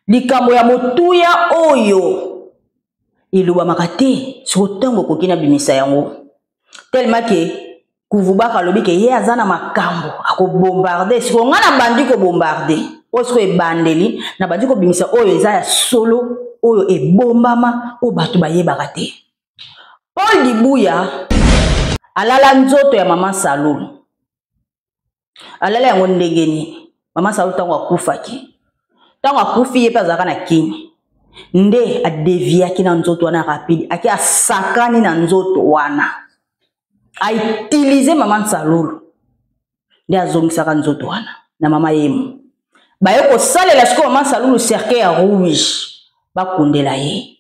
Likambo ya motuya oyo elobamaka te soko ntango okoki nabimisa yango tellement ke kuvubaka alobi ke ye aza na makambo akobombarde sikoyo ngai nabandi kobombarde oyo sikoyo ebandeli nabandi kobimisa oyo eza ya solo oyo ebombama oyo bato bayebaka te paul dibuya alala nzoto ya mama salulu alala yango ndenge nini mama salulu ntango akufaki ntango akufi ye mpe azalaka na kini nde adeviaki na nzoto wana rapide ake asakani na nzoto wana autilize mama nsalulu nde azongisaka nzoto wana na mama yemo baye kosalela sikoyo mama nsalulu cercueil ya rouge bakundela ye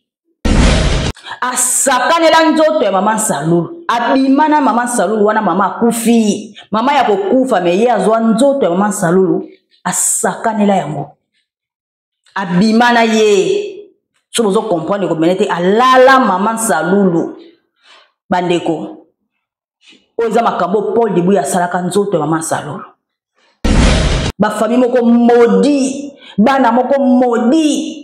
asakanela nzoto ya mama nsalulu abima na mama nsalulu wana mama akufi mama ya kokufa me ye azwa nzoto ya mama nsalulu asakanela yango abima na ye so bozo comprendre komene te alala mama nsalulu bandeko oyo eza makambo paul dibuya asalaka nzoto ya mama nsalulu bafami moko modi bana moko modi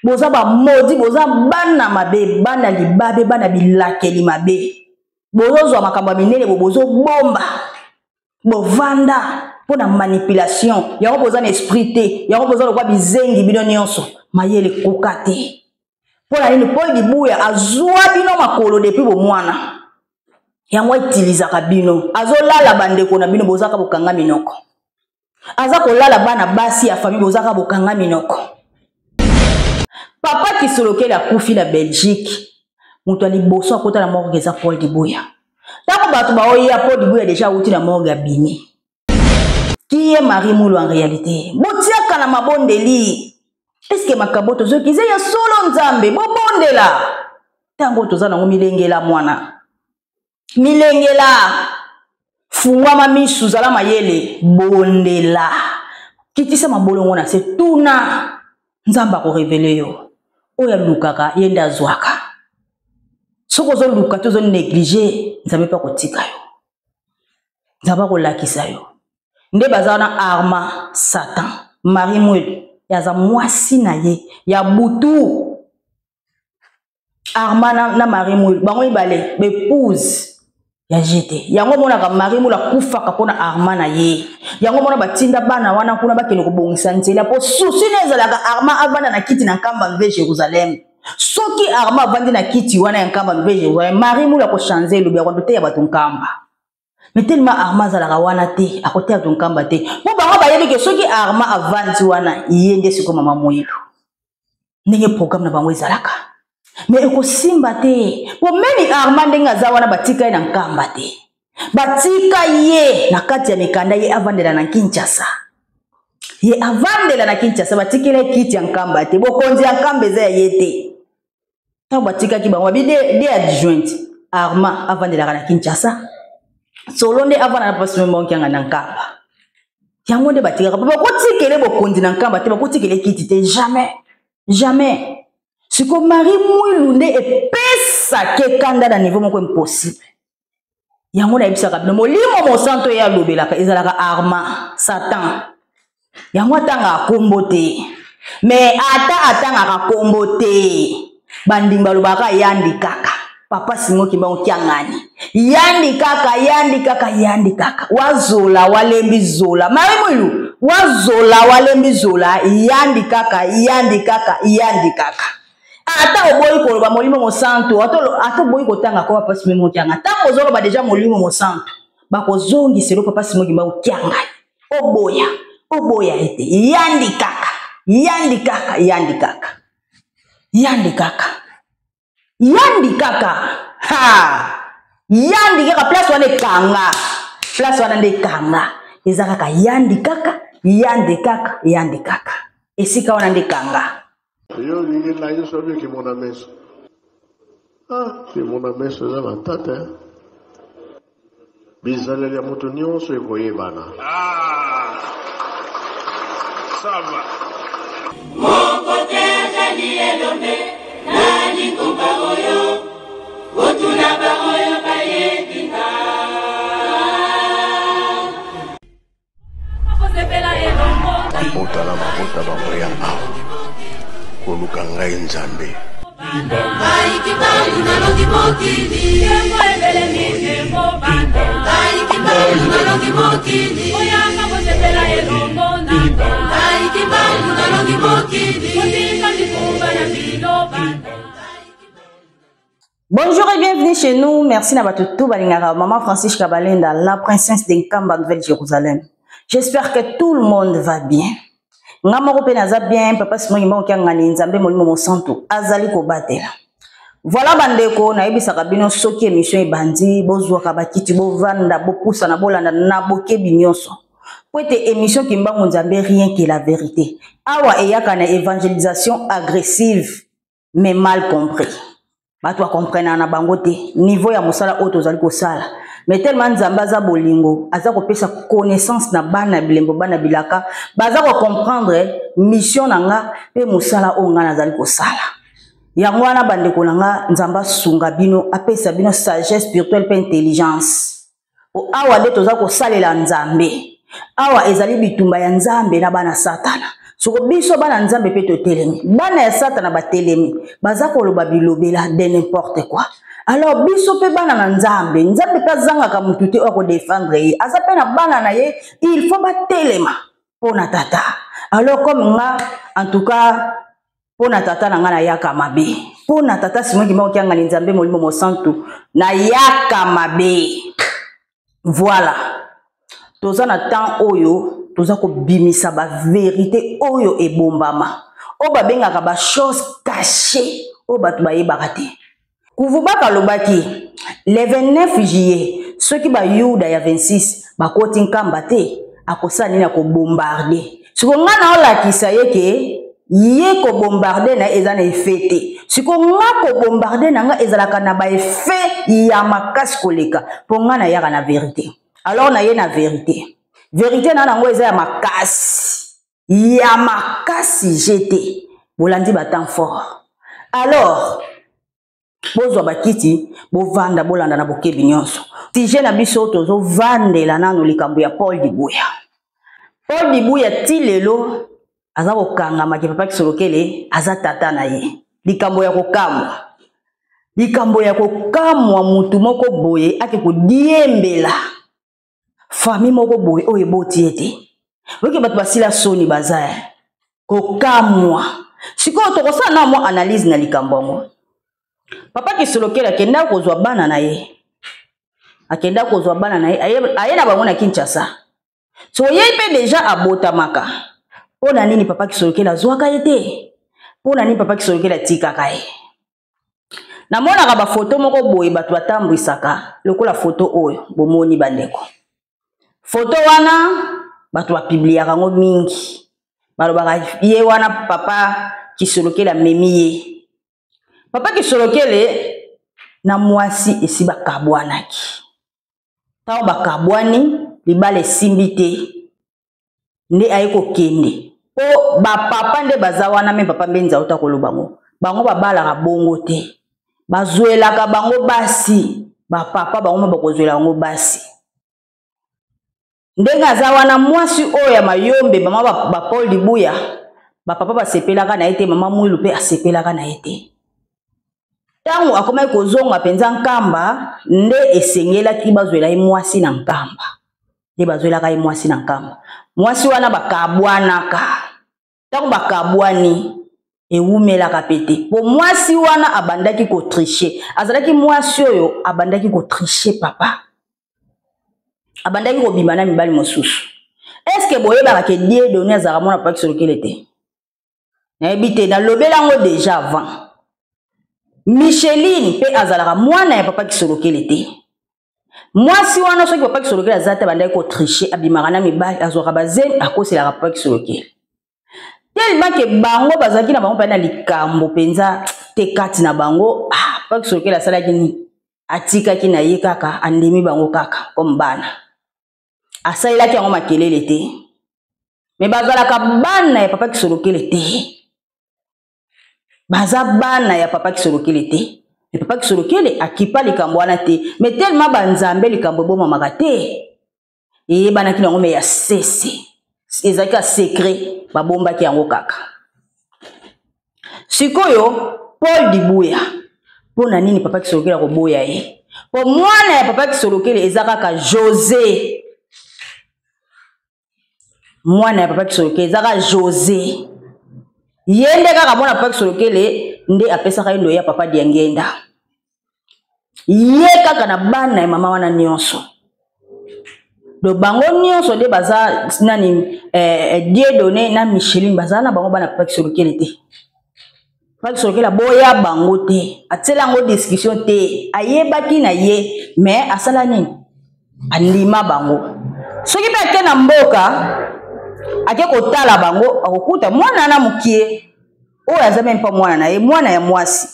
boza bamodi boza bana mabe bana libabe bana bilakeli mabe bozozwa makambo ya minene bo bozobomba bovanda mpo na manipulation yango boza na esprit te yango boza lokwa bizengi bino nyonso mayele ekoka te mpo na nini paul dibuya azwa bino makolo depuis bomwana yango atilizaka bino azolala bandeko na bino bozaka bokanga minoko aza kolala bana basi ya famille bozaka bokanga minoko papa kisolokele akufi na belgique moto ya liboso akota na morgue eza paul dibuya ntango bato baoya paul dibuya deja awuti na morgue abimi qui est marie mulu en réalité botiaka na mabondeli eske makambo tozoki eza ya solo nzambe bobondela ntango toza nango milengela mwana milengela fungwama misu zala mayele bondela kitisa mabolongo na se tuna nzambe akorevele yo oyo alukaka ye nde azwaka soki ozoluka te ozoneglige nzambe mpe akotika yo nzambe akolakisa yo nde baza wana arma satan marie mwele aza mwasi na ye ya butu arma na, na marie mwele bango mibale baepouse ya jete yango omonaka marie mwele akufaka mpo na arma na ye yango omona batinda bana wana kuna bakende kobongisa nzela mpo susi na ezalaka arma avanda na kiti na nkamba mve jérusalem soki arma avandi na kiti wana ya nkamba mve jérusalem marie mwele akochange elobi akondo te ya bato nkamba me telema arma azalaka wana te akoteya bato nkamba te mpo bango bayebi ke soki arma avandi wana ye nde sikoyo mama moyilu ndenge programme na bango ezalaka me ekosimba te mpo meme arma ndenge aza wana batika ye na nkamba te batika ye na kati ya mikanda ye avandela na kinshasa ye avandela na kinshasa batikela ye kiti ya nkamba te bokonzi ya nkamba eza ya ye te ntango batikaki bango babi de, de adjointe arma avandelaka na kinshasa solo nde avanda na pasi mbonkianga na nkamba yango nde batikaka mpo bakotikele bokonzi na nkamba te bakotikele kiti te jamais jamais siko marie mwilu nde epesaki ekanda na niveau moko impossible yango nayebisaka bino molimo mosantu ye alobelaka ezalaka arma satan yango atangaka nkombo te me ata atangaka nkombo te bandimi balobaka yandi kaka papa simo kimbangu kiangani yandi kaka yandi kaka yandi kaka wazola walembi zola mari mwilu wazola walembi zola yandi kaka yandi kaka yandi kaka ata oboyi koloba molimo mosantu ata oboyi kotanga ko papa simo kianga ntango ozoloba deja molimo mosantu bakozongiselo papa simo kimbangu kiangani oboya oboya ete yandi kaka yandi kaka yandi kaka yandi kaka yandi kaka ha yandi kaka place wana ekanga place wana nde ekanga eza kaka yandi kaka yandi kaka yandi kaka esika wana nde ekanga yo olingi lakisa obi kimona meso ah kimona meso eza matata eh? Bizaleli ya moto nyonso ekoyebana. Ah, ça va. Moko te azali elombe na lingomba oyo, botuna baoyo bayebi nga. Libota na mabota bakoya awa. koluka ngai Nzambe. Ngai Kimbangu nalongi mokili. Nkembo ebelemi nkembo bana. Ngai Kimbangu nalongi mokili. Boyaka bosepela elongo nanga. Ngai Kimbangu nalongi mokili. Botika mikumba na bino bana. Bonjour et bienvenue chez nous. Merci na bato tout balingaka maman Francis Kabalenda, la princesse d'Nkamba Nouvelle-Jérusalem. J'espère que tout le monde va bien. Nga moko pe naza bien, papa Simon Kimbangu Kiangani, Nzambe Molimo Mosantu azali kobatela. Voilà bandeko, nayebisaka bino soki émission ebandi, bozwaka bakiti, bovanda, bopusana, bolanda na bokebi nyonso. Po ete émission Kimbangu Nzambe rien que la vérité. Awa eyaka na évangélisation agressive mais mal compris bato bakomprenaka na bango te niveau ya mosala oyo tozali kosala mais tellement nzambe aza bolingo aza kopesa connaissance na bana bilembo bana bilaka baza kocomprendre mission na nga mpe mosala oyo nga nazali kosala yango wana bandeko na nga nzambe asunga bino apesa bino sagesse spirituelle mpe intelligence Po awa nde toza kosalela Nzambe. Awa ezali bitumba ya Nzambe na bana Satana. Soko biso bana Nzambe pe totelemi, bana ya Satana batelemi, baza koloba bilobela de n'importe quoi. Alors biso pe bana na Nzambe, Nzambe pe azangaka mutu te oyo akodefendre ye. Aza pe na bana na ye, il faut batelema mpo na tata. Alors comme nga, en tout cas, mpo na tata na ngai nayaka mabe mpo na tata simon kimbangu kiangani nzambe molimo mosantu nayaka mabe voilà toza na temps oyo toza kobimisa baverité oyo ebombama oyo babengaka bachose cache oyo bato bayebaka te Kuvubaka alobaki le 29 juillet soki bayuda ya 26 bakoti nkamba te akosala nini akobombarde siko nga naolakisa ye ke ye kobombarde na ye eza na efe te siko nga kobombarde na nga ezalaka na baefe ya makasi koleka mpo nga nayaka na verite alors naye na verite verite na nango eza ya makasi ya makasi jete bolandi ba temps fort alors bozwa bakiti bovanda bolanda na bokebi nyonso sujet na biso tozovandela nano likambo ya paul dibuya paul dibuya ti lelo aza kokangama ke papa kisolokele aza tata na ye likambo ya kokamwa likambo ya kokamwa mutu moko boye ake kodiembela famille moko boye oyo eboti ye te oyoki bato basila soni baza eh. kokamwa sikoyo tokosala na mwa analyse na likambo yango papa kisolokele akenda kozwa bana na ye akenda kozwa bana na ye aye na bango na kinshasa so ye mpe deja abotamaka mpo na nini papa kisolokele azwaka ye te mpo na nini papa kisolokele atikaka ye namonaka bafoto moko boye bato batambwisaka lokola foto oyo bomoni bandeko foto wana bato bapibliaka yango mingi balobaka ye wana papa kisolokele amemi ye papa kisolokele na mwasi esi bakabwanaki ntango bakabwani libala esimbi te nde aye kokende po bapapa nde baza wana me papa mbenza auta koloba ngo bango babalaka bongo te bazwelaka bango basi bapapa bango ma bakozwela bango basi ndenge aza wana mwasi oyo ya mayombe mama ba paul libuya bapapa basepelaka na ye te mama mwilu mpe asepelaka na ye te ntango akomaki kozonga mpenza nkamba nde esengelaki bazwela ye mwasi na nkamba nde bazwelaka ye mwasi na nkamba mwasi wana bakabwanaka ntango bakabwani ewumelaka mpe te mpo mwasi wana abandaki kotriche azalaki mwasi oyo abandaki kotriche papa abandaki kobima na mibali mosusu eske boyebaka ke diedoni azalaka mwana papa kisolokele te nayebi te nalobela yango deja avant micheline mpe azalaka mwana ya papa kisolokele te mwasi wana soki papa kisolokele aza te abandaki kotriche abimaka na mibali azwaka bazemi akoselaka papa kisolokele tellement ke bango bazalaki na bango mpe na likambo mpenza te kati na bango ah, papa kisolokele asalaki nini atikaki na ye kaka andimi bango kaka comme bana asalelaki yango makelele te me bazalaka bana ya papa kisolokele te baza bana ya papa kisolokele te me papa kisolokele akipa likambo wana te me telema banzambe likambo ebomamaka te eyebanaki nango me ya sese ezalaki ya secret babombaki yango kaka. Sikoyo Paul Dibuya, mpo na nini papa Kisolokele akoboya ye? Mpo mwana ya papa Kisolokele eza kaka Jose. Mwana ya papa Kisolokele eza kaka Jose. Ye nde kaka mwana papa Kisolokele nde apesaka ye ndoyi ya papa Diangenda. Ye kaka na bana ya mama wana nyonso. Donc bango nyonso nde baza nani eh, Dieudonné na Micheline bazala na bango bana papa Kisolokele te. Papa Kisolokele aboya bango te, atiela yango discussion te, ayebaki na ye mais asala nini? Andima bango. Soki mpe ake na mboka ake kotala bango, akokuta mwana na mokie oyo aza meme mpa mwana na ye, mwana ya mwasi,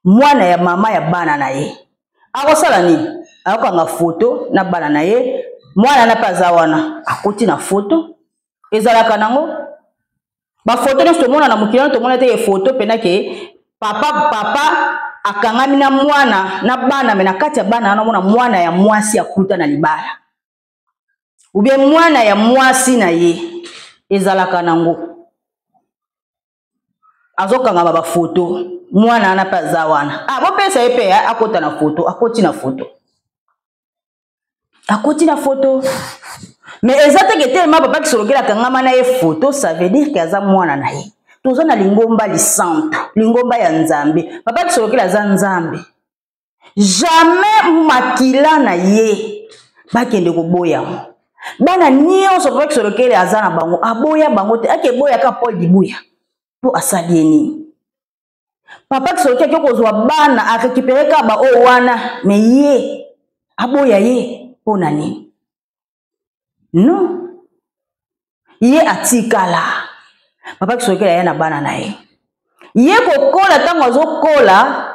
mwana ya mama ya bana na ye. Akosala nini? Akokanga foto na bana na ye, mwana na mpe aza wana, akoti na foto. Ezalaka nango bafoto nyonso tomona na mokili wana, tomona te foto mpena ke papa papa akangami na mwana na bana, me na kati ya bana wana omona mwana ya mwasi akuta na libala ou bien mwana ya mwasi na ye. Ezalaka nango azokangama bafoto, mwana wana mpe aza wana, ah, bopesa ye mpe akota na foto, akoti na foto, akoti na foto. Mais eza te ke telema papa Kisolokele akangama na ye foto, ça veut dire ke aza mwana na ye. Toza na lingomba lisantu, lingomba ya Nzambe. Papa Kisolokele aza Nzambe, jamais makila na ye bakende koboya yango. Bana nyonso papa Kisolokele aza na bango, aboya bango te. Ake boyaka Paul Dibuya mpo asali ye nini? Papa Kisolokele ake kozwa bana, arécupere kaka baoyo wana, me ye aboya ye mpo na nini? Non, ye atikala. Papa Kisolokele aya na bana na ye, ye kokola. Ntango azokola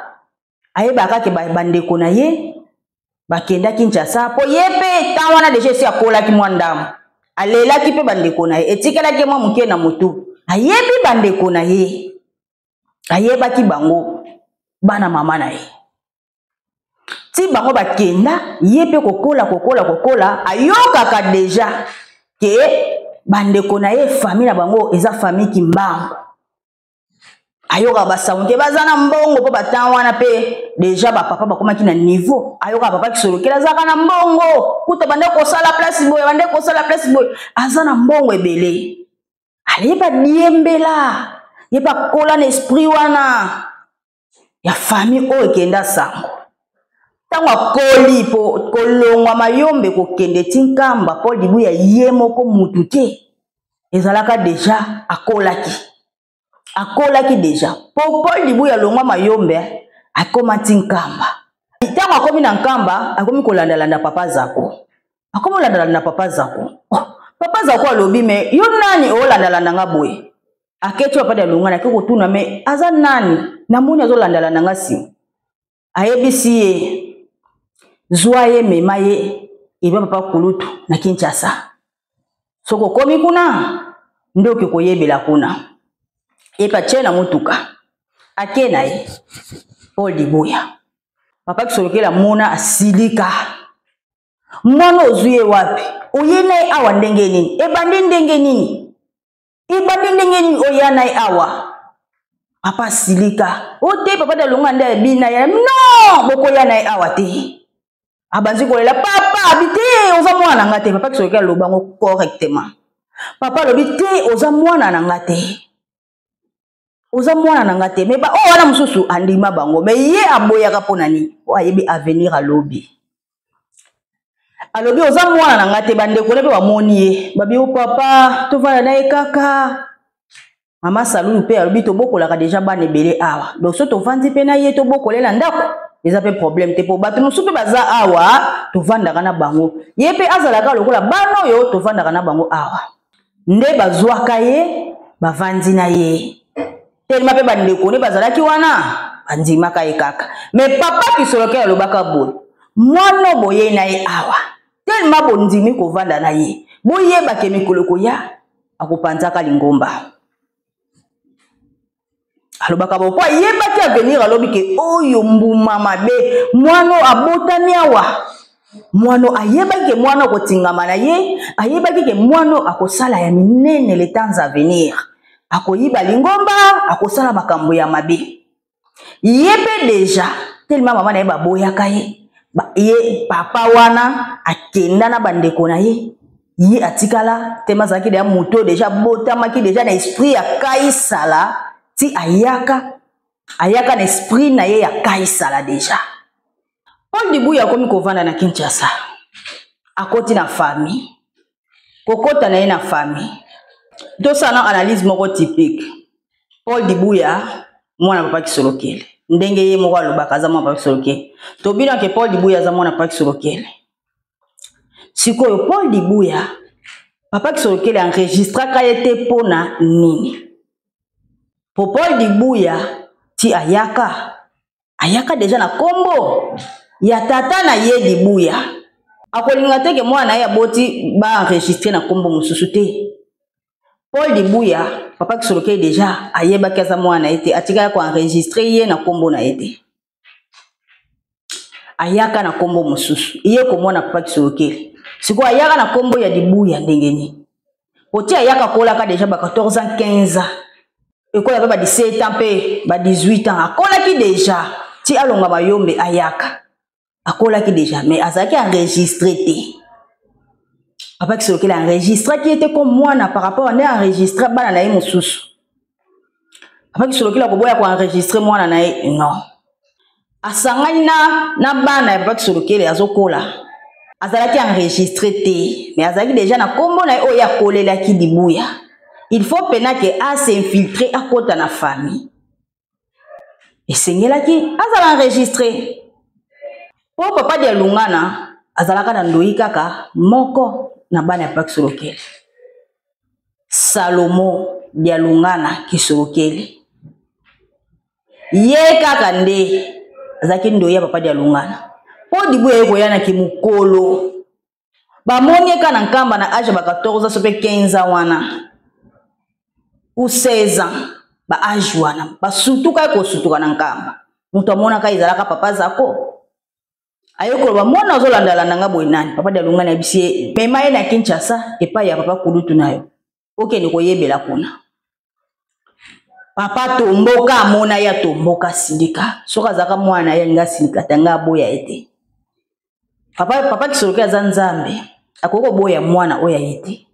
ayebaka ke bandeko na ye bakenda Kinshasa, mpo ye mpe ntango wana deja esi akolaki mwa ndambo, alelaki mpe bandeko na ye, etikalaki ye mwa moke na motu. Ayebi bandeko na ye, ayebaki bango bana mama na ye ti bango bakenda. Ye mpe kokola kokola kokola, ayokaka deja ke bandeko na ye, famille na bango eza famille Kimbangu. Ayokaka basango te baza na mbongo, mpo batan wana mpe deja bapapa bakomaki na niveau. Ayokaka papa Kisolokele azalaka na mbongo, kuta bande kosala place boye, bande kosala place boye, aza na mbongo ebele. Ale ye badiembela ye, bakola na esprit wana ya famille oyo ekenda sango. Ntango akoli po kolongwa Mayombe kokende ti Nkamba, Paul Dibuya ye moko mutu te, ezalaka deja akolaki, akolaki deja. Po Paul Dibuya alongwa Mayombe akoma ti Nkamba. Ntango akomi na Nkamba, akomi kolandalanda papa Zako, akomi kolandalanda papa Zako. Oh, papa Zako alobi me yo nani olandalanda nga boye? Aketi papa Dialungana, ake kotuna me aza nani, namoni azolandalanda nga nsima. Ayebisi ye zwa ye, mema ye eba papa kulutu na Kinshasa. Soki okomi kuna nde oke koyebela kuna. Ye mpe atie na motuka, ake na ye Paul Dibuya. Papa Kisolokele amona, asilika. Mwana ozwi ye wapi? Oye na ye awa ndenge nini? Ebandi ndenge nini? Ebandi ndenge nini oya na ye awa? Papa asilika. O te, papa Dialungana nde ayebi na ye. Non, bokoya na ye awa te. Abanzi kolela papa, abi te, oza mwana na nga te. Papa Kisolokele aloba yango correctement. Papa alobi te, oza mwana na nga te, oza mwana na nga te. Me ba oyo wana mosusu andima bango, me ye aboyaka. Mpo na nini? Oyo ayebi avenir. Alobi, alobi oza mwana na nga te. Bandeko ne mpe bamoni ye, babi o papa tovanda na ye kaka. Mama Salulu mpe alobi tobokolaka deja bana ebele awa, donc so tovandi mpe na ye, tobokole na ndako, eza mpe problème te, mpo bato mosusu mpe baza awa tovandaka na bango, ye mpe azalaka lokola bana oyo tovandaka na bango awa. Nde bazwaka ye, bavandi na ye telema mpe bandeko nde bazalaki wana bandimaka ye kaka. Me papa Kisolokele alobaka boye, mwana boyei na ye awa, telema bondimi kovanda na ye, boyebake mikolo koya akopanzaka lingomba. Alobaka bo po ayebaki avenir. Alobi ke oyo mbuma mabe, mwana abotami awa, mwana ayebaki ke mwana akotingama na ye, ayebaki ke mwana akosala ya minene le temps à venir. Akoyiba lingomba, akosala makambo ya mabe. Ye mpe deja telema mama na ye baboyaka ye. Ba, ye papa wana akenda na bandeko na ye, ye atikala tema azalaki deja moto oyo deja abotamaki deja na esprit ya Kaisala ti ayaka ayaka na esprit na ye ya Kaisala deja. Paul Dibuya akomi kovanda na Kinshasa, akoti na famille, kokota na ye na famille tosala na analyse moko typique. Paul Dibuya mwana papa Kisolokele, ndenge ye moko alobaka aza mwana papa Kisolokele, tobina ke Paul Dibuya aza mwana papa Kisolokele. Sikoyo Paul Dibuya papa Kisolokele enregistraka ye te mpona nini? Po Paul Dibuya ti ayaka ayaka deja na kombo ya tata na ye Dibuya. Akolinga te ke mwana na ye aboti ba enregistre na kombo mosusu te. Paul Dibuya papa Kisolokele deja ayebaki aza mwana na ye te, atikala ko enregistre ye na kombo na ye te. Ayaka na kombo mosusu, ye komona papa Kisolokele. Sikoyo ayaka na kombo ya Dibuya ndenge nini? Oti ayaka akolaka deja ba 14 ans 15 ans, ekola pe ba 17 ans pe ba 18 ans, akolaki deja ti alonga mayombe ayaka akolaki deja, mais azalaki enregistré te. Papa Kisolokele enregistraki ye te comme mwana par rapport nde enregistre bana na ye mosusu. Papa Kisolokele akoboya koenregistre mwana na ye non. Asangani na bana ya papa Kisolokele azokola, azalaki enregistré te, mais azalaki deja na kombo na ye oyo akolelaki Dibuya. Il faut pena ke a s'infiltrer akota na famille, esengelaki azala enregistré. Po papa Dialungana azalaka na ndoi kaka moko na bana ya papa Kisolokele, Salomo Dialungana Kisolokele. Ye kaka nde azalaki ndoi ya papa Dialungana. Po Dibuya ye koya na kimokolo, bamoni ye kaka na Nkamba na age ya ba 14 ans so pe 15 ans wana ou 16 ans, ba age wana basutuka ye kosutuka na Nkamba. Moto amonaka ezalaka papa Zako. Aye koloba mwana azolandalanda nga boye nani? Papa Dialungana ayebisi ye mema ye na Kinshasa epai ya papa kulutu na yo, okende koyebela kuna. Papa tomboka amona ye atomboka silika, soki azalaka mwana na ye alingi asilika te, nga aboya ye te. Papa Kisoloke aza Nzambe, akoki koboya mwana oyo aye te.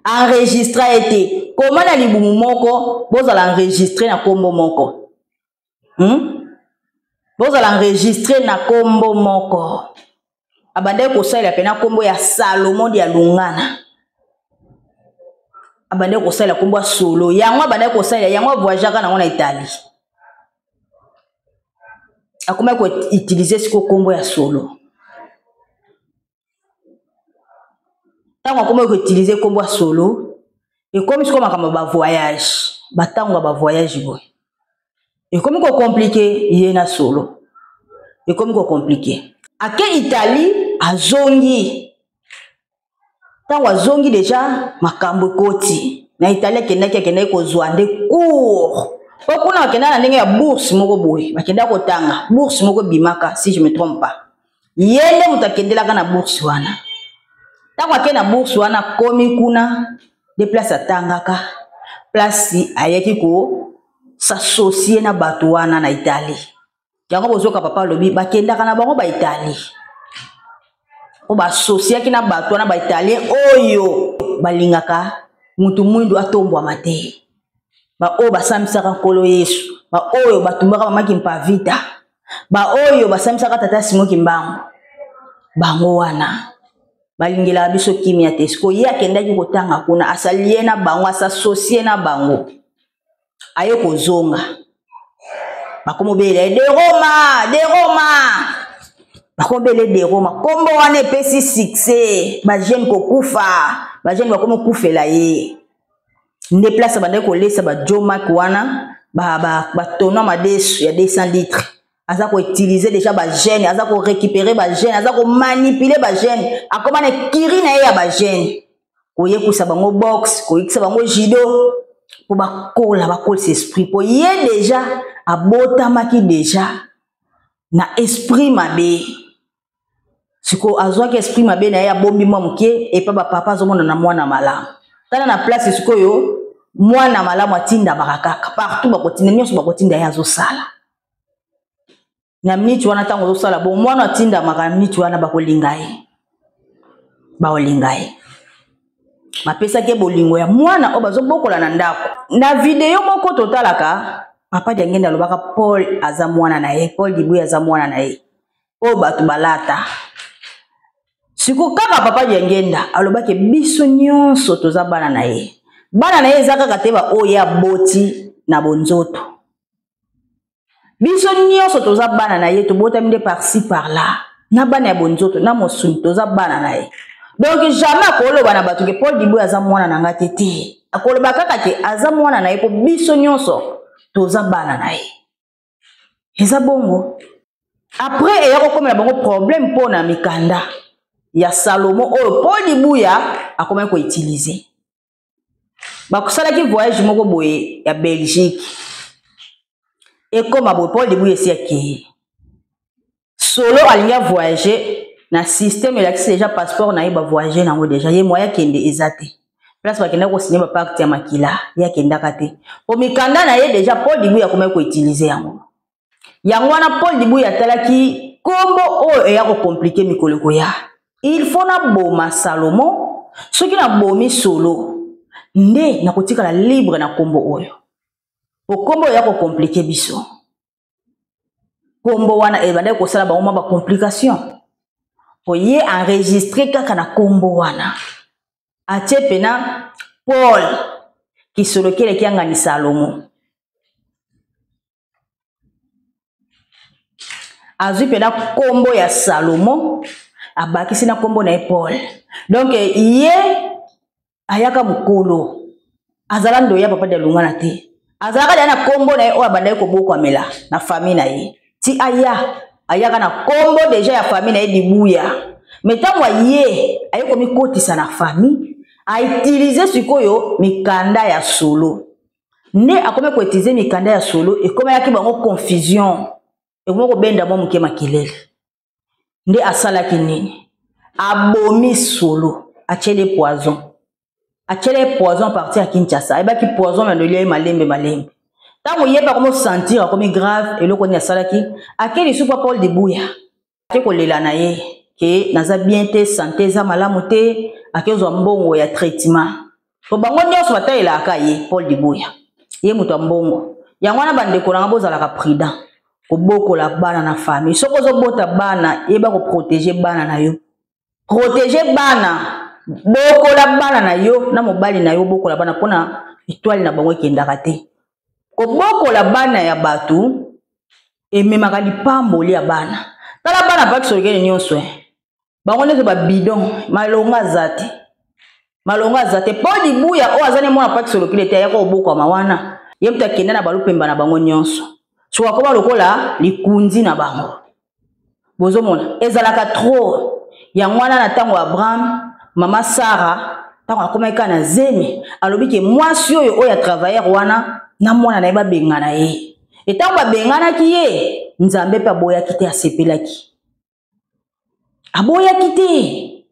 Enregistra ye te, koma na libumu moko bozala enregistre na kombo moko. Bozala enregistre na kombo moko. Abandaki kosalela pena kombo ya Salomo Dialungana. Abandaki kosalela kombo ya Solo. Yango abandaki kosalela, yango avoyageaka nango na Italie. Akomaki koutiliser sikoyo kombo ya Solo. Ntango akomaki koutiliser kombo ya Solo, ekomi sikoyo makambo ya ba voyage, ba tango ya ba voyage boye. Ekomi ko compliquer ye na Solo. Ekomi ko compliquer. Ake Italie, azongi. Ntango azongi deja makambo ekoti. Na Italie akendaki kozwa nde cours. Po kuna bakendaka na ndenge ya bourse moko boye, bakendaka kotanga bourse moko ebimaka si je me trompe pas. Ye nde moto akendelaka na bourse wana. Ntango ake na bourse wana akomi kuna de place atangaka, place ayaki ko s'associer na bato wana na Italie. Yango bozoka papa alobi bakendaka na bango ba Italie. Po ba associaki na bato wana ba Italien oyo balingaka mutu mwindu atombwama te. Ba oyo basambisaka Nkolo Yesu, ba oyo batumbaka mama Kimpavita, ba oyo basambisaka tata Simon Kimbangu. Bango wana balingelaka biso kimia te. Sikoyo ye akendaki kotanga kuna, asalie na bango, asassocie na bango. Aye kozonga. Bakomobela ye de Roma, de Roma. Bakomobela ye de Roma. Kombo wana epesi succès, ba jeune kokufa, ba jeune bakomokufela ye. Nde place bandaki kolesa ba Joe Mac wana, ba tono madesu ya 200 litres. Aza ko utiliser déjà ba jeunes, aza ko récupérer ba jeunes, aza ko manipuler ba jeunes. Akoma na kiri na ye ya ba jeunes. Koyekusa bango boxe, koyekisa bango judo po bakola, bakolisa esprit. Po ye déjà abotamaki déjà na esprit mabe. Siko azwaki esprit mabe na ye, abombi mwa moke epa ba papa azomona na mwana malamu. Tala na place sikoyo Mwana malamu atindamaka kaka partout, bakotinda nyonso, bakotinda ye azosala na miniti wana. Ntango ozosala bo mwana atindamaka na miniti wana, bakolinga ye, bakolinga ye. Bapesaki ye bolingo ya mwana oyo bazobokola na ndako. Na video moko totalaka, Papa Diangenda alobaka Paul aza mwana na ye, Paul Dibuya aza mwana na ye oyo bato balata. Siko kaka Papa Diangenda alobaki biso nyonso toza bana na ye. Bana na ye eza kaka te baoyo ye aboti na bonzoto. Biso nyonso toza bana na ye, tobotami nde par-ci par-là na bana ya bonzoto na mosuni, toza bana na ye. Donc jamais akoloba na bato ke Paul Dibuya aza mwana na nga te. Te, akoloba kaka ke aza mwana na ye mpo biso nyonso toza bana na ye. Eza bongo. Après eya kokomela bango problème mpo na mikanda ya Salomo oyo Paul Dibuya akomaki koutilize. Bakosalaki voyage moko boye ya Belgique, ekoma boye, Paul Dibuya esi akei solo, alingi avoyage na système elakisi deja passeport na ye, bavoyage nango deja ye, moya akende eza te. Place bakendaki kosigne bapacte ya makila, ye akendaka te po mikanda na ye deja Paul Dibuya akomaki koutilize yango. Yango wana Paul Dibuya atalaki nkombo oyo eya kokomplike mikolo ekoya. Il faut naboma Salomo. Soki nabomi solo nde nakotikala libre na nkombo oyo, po nkombo oyo eya kokomplike biso. Nkombo wana ebandaki kosala bango mwa bacomplication, po ye enregistre kaka na nkombo wana, atie pena Paul Kisolokele Kiangani Salomo. Azwi mpena nkombo ya Salomo, abakisi na nkombo na ye Paul. Donc ye ayaka mokolo azala ndoyi ya Papa Dialungana te, azalaka deya na nkombo na ye oyo abandaki kobokwamela na famille na ye. Ti aya, ayaka na nkombo deja ya famille na ye Dibuya. Me ntango aye, aye komikotisa na famille, autilize sikoyo mikanda ya solo. Nde akomi koutilize mikanda ya solo, ekomelaki bango confusion, ekomi kobenda mwa moke makelele. Nde asalaki nini? Abomi solo, atieli poison, atieli poison parti ya Kinshasa. Ayebaki poison na lolia ye malembe malembe. Ntango ye mpe akomi osentir akomi grave, eloko nini asalaki? Ake lisusu pa Paul Dibuya, ake kolela na ye ke naza bien te, sante eza malamu te, akezwa mbongo ya traitement. Po bango nyonso batalelaka ye Paul Dibuya, ye moto ya mbongo. Yango wana bandeko nanga, bozalaka prudent kobokola bana na famille. Soki ozobota bana, yeba koprotege bana na yo, protege bana, bokola bana na yo na mobali na yo, bokola bana mpona etoile na bango ekendaka te. Kobokola bana ya bato ememaka lipamboli ya bana. Tala bana pakisolokele nyonso, bango nyonso babidon, malonga aza te, malonga aza te. Mpo Dibuya oyo aza ne mwana pakisolokele te, ayaka kobokwama wana, ye moto akenda na balupemba na bango nyonso, soki akoma lokola likunzi na bango. Bozomona ezalaka trop. Yango wana na ntango Abraham, mama Sara ntango akomaki kaka na zemi, alobi ke mwasi oyo oyo ya travailleur wana na mwana na ye babengana ye. Etango babenganaki ye, Nzambe mpe aboyaki te, asepelaki, aboyaki te.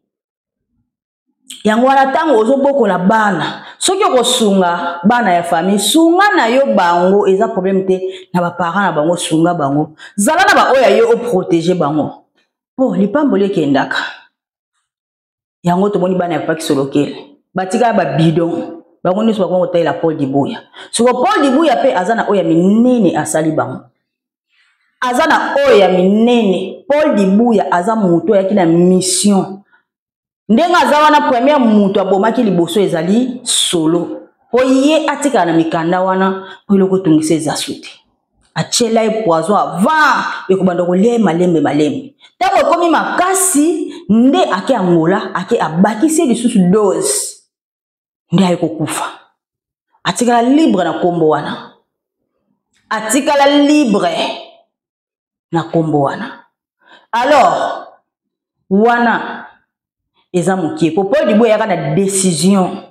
Yango wana ntango ozobokola bana, soki okosunga bana ya famille, sunga na yo bango, eza problème te na baparent na bango, sunga bango, zala na baoyo ya yo oprotege bango, po lipamboli ekendaka. Yango tomoni bana ya Papa Kisolokele batikala babidon, bango nyonso bakoma kotalela Paul Dibuya. Soko Paul Dibuya mpe aza na oyo ya minene asali bango, aza na oyo ya minene. Paul Dibuya aza moto ayaki na mission. Ndenge aza wana, première moto abomaki liboso ezali solo, mpo ye atikala na mikanda wana, mpo eloko etungisa eza su te. Atiela ye poison avant, ekobanda kolia ye malembe malembe. Ntango ekomi makasi, nde ake Angola, ake abakisi ye lisusu dose, nde aye kokufa. Atikala libre na nkombo wana, atikala libre na nkombo wana. Alors wana eza mokie, po Paul Dibuya ayaka na décision,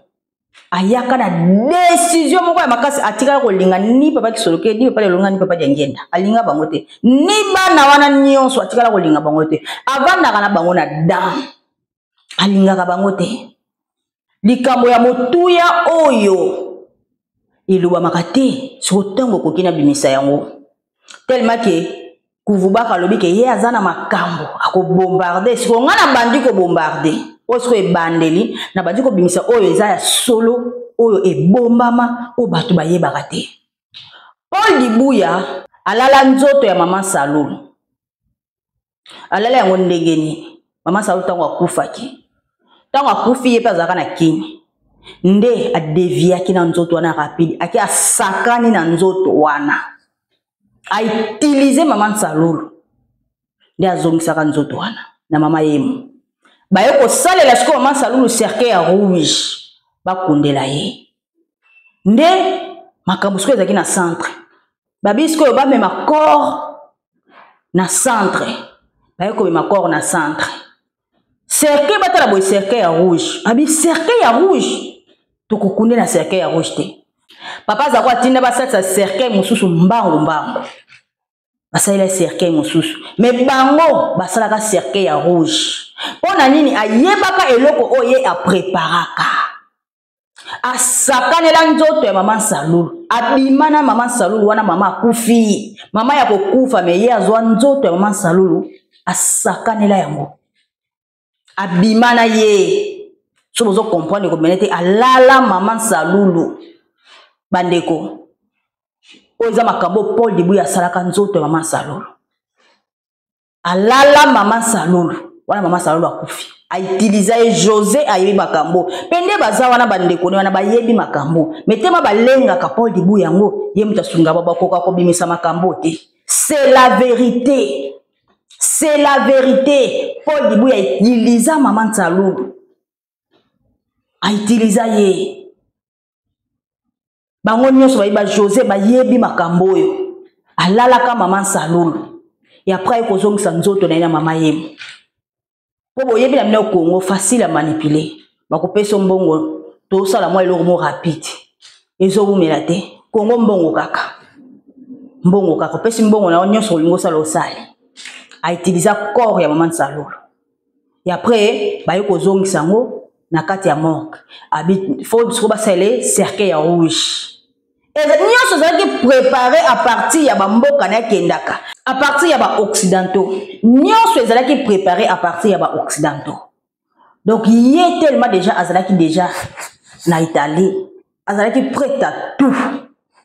ayaka na décision moko ya makasi. Atikala kolinga ni Papa Kisoloke, ni Papa Lelonga, ni Papa Diangenda, alinga bango te, ni bana wana nyonso atikala kolinga bango te. Avandaka na bango na dame, alingaka bango te. Likambo ya motuya oyo. Elobamaka te, siko ntango okoki nabimisa yango. Tellement ke Kuvubaka alobi ke ye aza na makambo akobombarde. Siko ngai nabandi kobombarde oyo siko ebandeli, nabandi kobimisa oyo eza ya solo, oyo ebombama, oyo bato bayebaka te. Paul Dibuya alala nzoto ya mama Salulu. Alala yango ndenge nini? Mama Salulu ntango akufaki, ntango akufi ye mpe azalaka na Kini, nde adeviaki na nzoto wana rapide, ake asakani na nzoto wana, autilize mama Nsalulu, nde azongisaka nzoto wana na mama Yemo. Baye kosalela sikoyo mama Nsalulu cercueil ya rouge, bakundela ye. Nde makambo sikoyo ezalaki na centre, babi sikoyo bamema corps na centre, baye komema corps na centre, cercueil batala boye cercueil ya rouge, abi cercueil ya rouge tokokunde na cercueil ya rouge te. Papa azako atinda basalisa cercueil mosusu mbangu mbangu, basalela cercueil mosusu, me bango basalaka cercueil ya rouge. Mpo na nini? Ayebaka eloko oyo ye apreparaka. Asakanela nzoto ya mama Nsalulu, abima na mama Nsalulu wana, mama akufi, mama ya kokufa, me ye azwa nzoto ya mama Nsalulu asakanela yango, abima na ye. So bozo comprendre komene te, alala mama Nsalulu. Bandeko, oyo eza makambo Paul Dibuya asalaka nzoto ya mama Nsalulu. Alala mama Nsalulu wana, mama Nsalulu akufi, autiliza ye. José ayebi makambo mpe nde baza wana, bandeko ne wana bayebi makambo, me tema balengaka Paul Dibuya yango, ye moto asunga ba bakoka kobimisa makambo te. C'est la vérité, c'est la vérité. Paul Dibuya autiliza mama Nsalulu, autiliza ye. Bango nyonso bayebi, ba José bayebi makambo oyo. Alalaka mama Nsalulu, et après aye kozongisa nzoto na ye na mama Yemo. Po boyebi na bino Congo facile à manipuler, bakopesa mbongo, tosala mwa eloko mo rapide, ezowumela te. Congo mbongo kaka, mbongo kaka, opesi mbongo na yo nyonso olingi osala osali. Autiliza corps ya mama Nsalulu, et après baye kozongisa yango na kati ya morgue. Abi faut siko basalele cercueil ya rouge. Nyonso ezalaki préparé à partir ya bamboka na ekendaka, à partir ya baoccidentaux. Nyonso ezalaki préparé à partir ya baoccidentaux. Donc ye tellement déjà azalaki déjà na Italie, azalaki prêt à tout,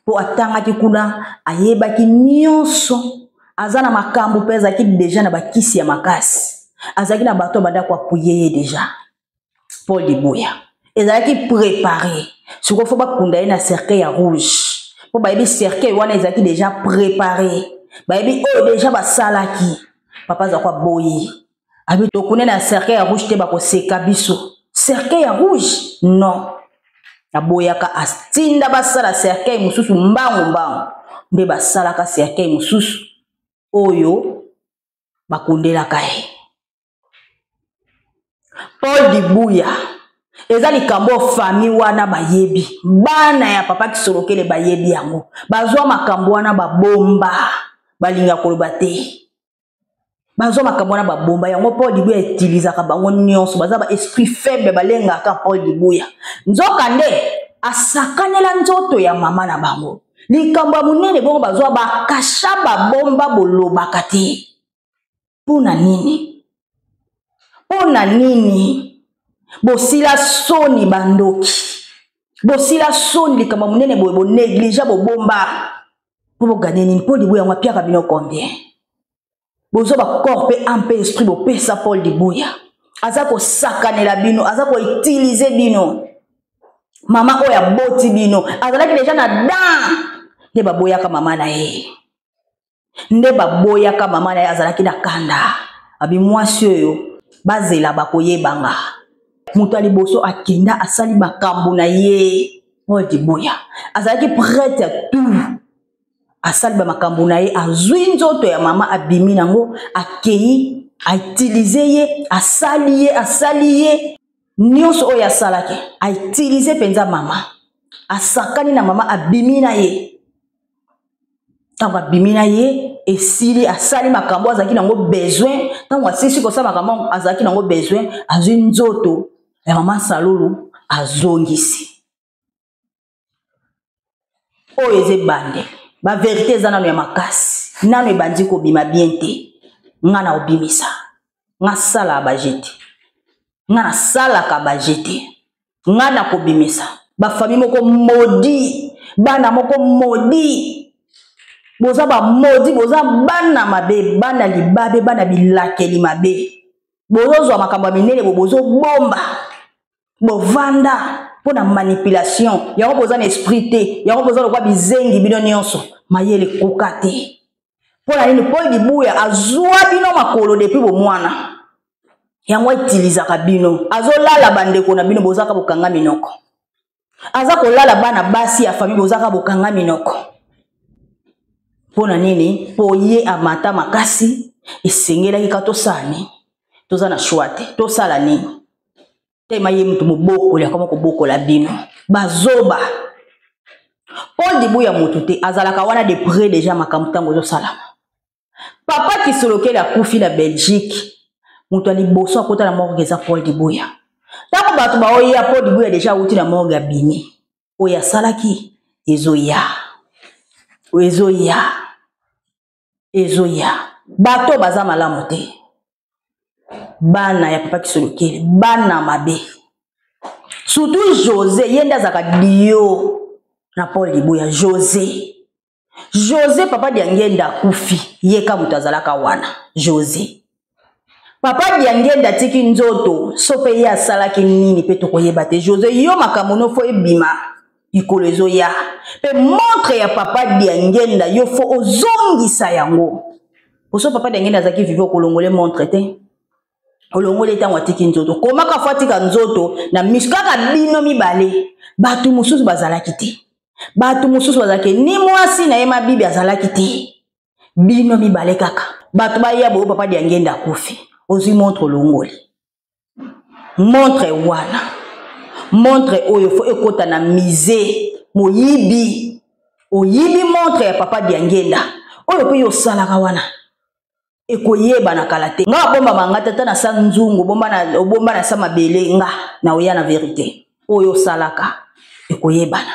po atangaki kuna, ayebaki nyonso, aza na makambo mpe azalaki déjà na bakisi ya makasi, azalaki na bato banda koapuye ye déjà. Paul Dibuya ezalaki préparé, sikoyo fo bakunda ye na cercueil ya rouge, mpo bayebi cercueil wana ezalaki déjà préparé, bayebi oyo déjà basalaki. Papa azalaki aboyi, abi tokunda na cercueil ya rouge te, bakoseka biso. Cercueil ya rouge non, aboyaka, atinda basala cercueil mosusu mbangu mbangu. Nde basalaka cercueil mosusu oyo bakundelaka ye. Paul Dibuya eza likambo famille wana bayebi, bana ya papa Kisolokele bayebi yango, bazwa makambo wana babomba, balinga koloba te, bazwa makambo wana babomba yango. Paul Dibuya etilisaka bango nyonso, baza ba esprit faible, balengaka Paul Dibuya. Nzoka nde asakanela nzoto ya mama na bango, likambo ya monene bongo, bazwa bakasha babomba, bolobaka te. Mpona nini? Mpona nini? Bosila soni bandoki, bosila soni, likambo ya monene boye bonéglige, bobomba mpo bogane nini? Mpo Dibuya yango apiaka bino combien? Bozwa bacorps mpe âme mpe esprit, bopesa Paul Dibuya, aza kosakanela bino, aza koutilize bino. Mama oyo aboti bino azalaki deja na dan, nde baboyaka mama na ye, nde baboyaka mama na ye, azalaki na kanda, abi mwasi oyo bazela bakoyebanga. Moto ya liboso akenda asali makambo na ye. Paul Dibuya azalaki prête à tout, asali ba makambo na ye, azwi nzoto ya mama, abimi nango, akei autilize ye, asali ye, asali ye nyonso oyo asalaki, autilize mpenza mama, asakani na mama, abimi na ye. Ntango abimi na ye esili, asali makambo azalaki nango besoin. Ntango asilisi kosala makambo azalaki nango besoin, azwi nzoto ya mama Nsalulu, azongisi. Oyo eza ebandeli, baverité eza nano ya makasi, nano ebandi kobima bien te. Nga na obimisa, nga salaka baje te, nga nasalaka baje te, nga na kobimisa bafamille moko maudit, bana moko maudit. Boza ba maudit, boza bana mabe, bana libabe, bana bilakeli mabe. Bozozwa makambo ya minene bo bozobomba, bovanda mpo na manipulation yango. Boza na esprit te, yango boza lokwa bizengi bino nyonso, mayele ekoka te. Mpo na nini Paul Dibuya azwa bino makolo depuis bomwana? Yango autilisaka bino, azolala bandeko na bino, bozaka bokanga minoko. Aza kolala bana basi ya famille, bozaka bokanga minoko. Mpo na nini? Mpo ye amata makasi, esengelaki ka tosala nini? Toza na choix te, tosala nini? Tema ye moto mobokoli akoma kobokola bino bazoba. Paul Dibuya moto te azalaka wana de près déjà makambo ntango ezosalama. Papa Kisolokele akufi na Belgique, moto ya liboso akota na morgue eza Paul Dibuya. Ntango bato baoya, Paul Dibuya deja awuti na morgue, abimi. Oyo asalaki ezoya, ezoya, ezoya. Bato baza malamu te, bana ya papa Kisolokele, bana mabe, surtout José. Ye nde azalaka dio na Paul Dibuya. José, José, papa Diangenda akufi, ye ka moto azalaka wana. José, papa Diangenda atiki nzoto, so mpe ye asalaki nini mpe tokoyeba te. José, yo makambo no fo ebima mikolo ezoya. Mpe montre ya papa Diangenda, yo fo ozongisa yango. Poso papa Diangenda azalaki vive, okolongole montre te, olongoli ntango atiki nzoto. Komaka fo atika nzoto na miso kaka bino mibale, bato mosusu bazalaki te, bato mosusu bazalaki ni mwasi na ye Mabibi azalaki te, bino mibale kaka. Bato baya boyo, papa Diangenda akufi, ozwi montre, olongoli montre wana. Montre oyo fo ekota na musée. Moyibi, oyibi montre ya papa Diangenda. Oyo mpe yo osalaka wana ekoyebana kala te. Nga abombama nga tata na sa nzungu, obomba na sa mabele, nga na oya na verité. Oyo osalaka ekoyebana.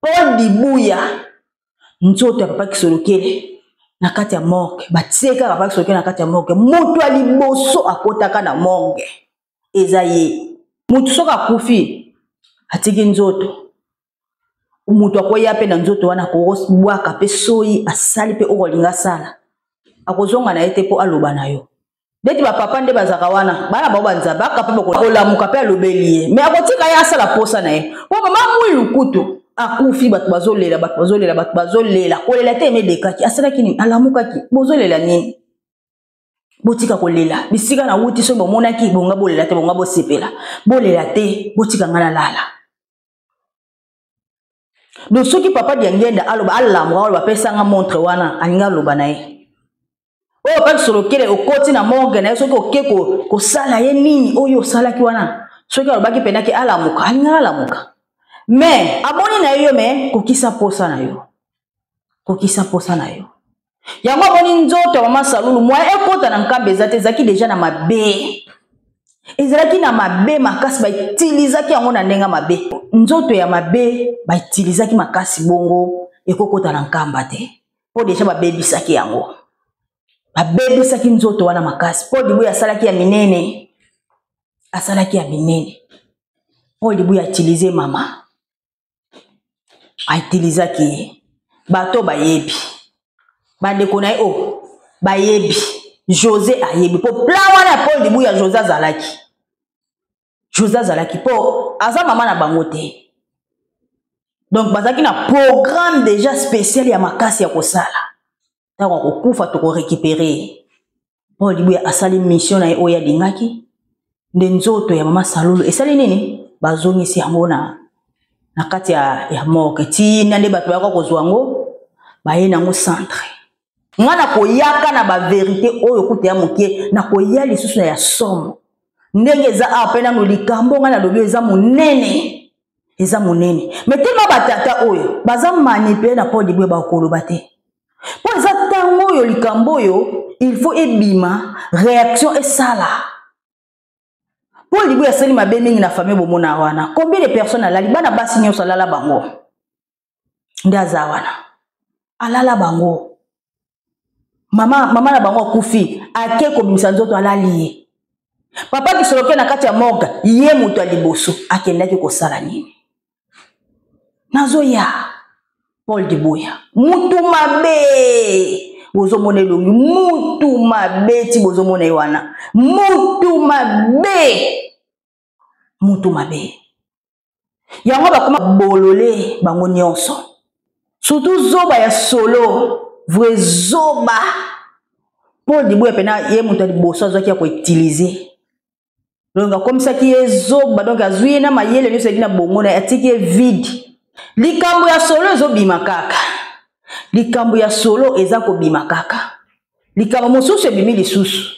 Paul Dibuya, nzoto ya papa Kisolokele na kati ya morgue, batie kaka papa Kisolokele na kati ya morgue. Moto ya liboso akotaka na morgue eza ye. Moto soki akufi atiki nzoto, moto akoya mpe na nzoto wana, akobwaka mpe soyi asali mpe oyo alinga asala, akozonga na ye te mpo aloba na yo. Ndeti bapapa nde bazalaka wana, bana bango banzambe aka mpe bakolamuka mpe alobeli ye, me akotika ye asala posa na ye. Mpo mama Mwilu kutu akufi, bato bazolela, bato bazolela, bato bazolela. Kolela te, emedekaki asalaki nini? Alamukaki. Bozolela nini? Botika kolela. Bisika na wuti, soki bomonaki bonga, bolela te, bonga bosepela. Bolela te, botika ngai nalala. Donc soki papa Diangenda aloba, alamuka, aloba apesanga montre wana, alingi aloba na ye oyo papa Kisolokele okoti na morgue na ye, soki oke kosala ye nini oyo osalaki wana, soki alobaki mpenaki alamuka, alingaka alamuka. Me amoni na ye yo, me kokisa posa na yo, kokisa posa na yo. Yango amoni nzoto ya mama Salulu, moyen ekota na nkambi eza te. Ezalaki deja na mabe, ezalaki na mabe makasi, baitilizaki yango na ndenge mabe. Nzoto ya mabe baitilizaki makasi, bongo ekokota na nkamba te, mpo deja babebisaki yango, babebisaki nzoto wana makasi. Mpo Dibuya asalaki ya minene, asalaki ya minene. Mpo Dibuya atilize mama, autilisaki ye. Bato bayebi, bandeko na ye oyo bayebi, José ayebi mpo plan wana ya Paul Dibuya. José azalaki, José azalaki mpo aza mama na bango te. Donc bazalaki na programme déjà spécial ya makasi ya kosala. Ntango akokufa, tokorécupere. Paul Dibuya asali mission na ye oyo alingaki. Nde nzoto ya mama Salulu esali nini? Bazongisi yango na kati ya morgue. Tina nde bato bayaka kozwa yango, baye nango centre. Nga nakoyaka na baverité oyo kuta ya moke, nakoya lisusu na ya somo ndenge eza awa. Mpe nano likambo ngai nalobi eza monene, eza monene. Me tema batata oyo baza manipule na Paul Dibuya, bakoloba te, mpo eza ntango oyo likambo oyo il faut ebima, réaction esala. Paul Dibuya asali mabe mingi na famille. Bomona wana combien de personnes alali, bana basi nyonso alala bango. Nde aza wana alala bango, mama, mama na bango akufi, ake kobimisa nzoto, alali ye. Papa Kisoloke na kati ya morgue, ye moto ya liboso akendaki kosala nini? Nazoya Paul Dibuya, mutu mabe, bozomona elongi mutu mabe ti bozomona ye wana, mutu mabe, mutu mabe. Yango bakoma bolole bango nyonso, surtout zoba ya solo, vrai zoba Paul Dibuya. Pena ye moto ya liboso azwaki ya koutilize, donc akomisaki ye zoba, donc azwi ye na mayele nyonso eleki na bongo na ye, atiki ye vide. Likambo ya solo ezobima kaka, likambo ya solo eza kobima kaka, likambo mosusu ebimi lisusu.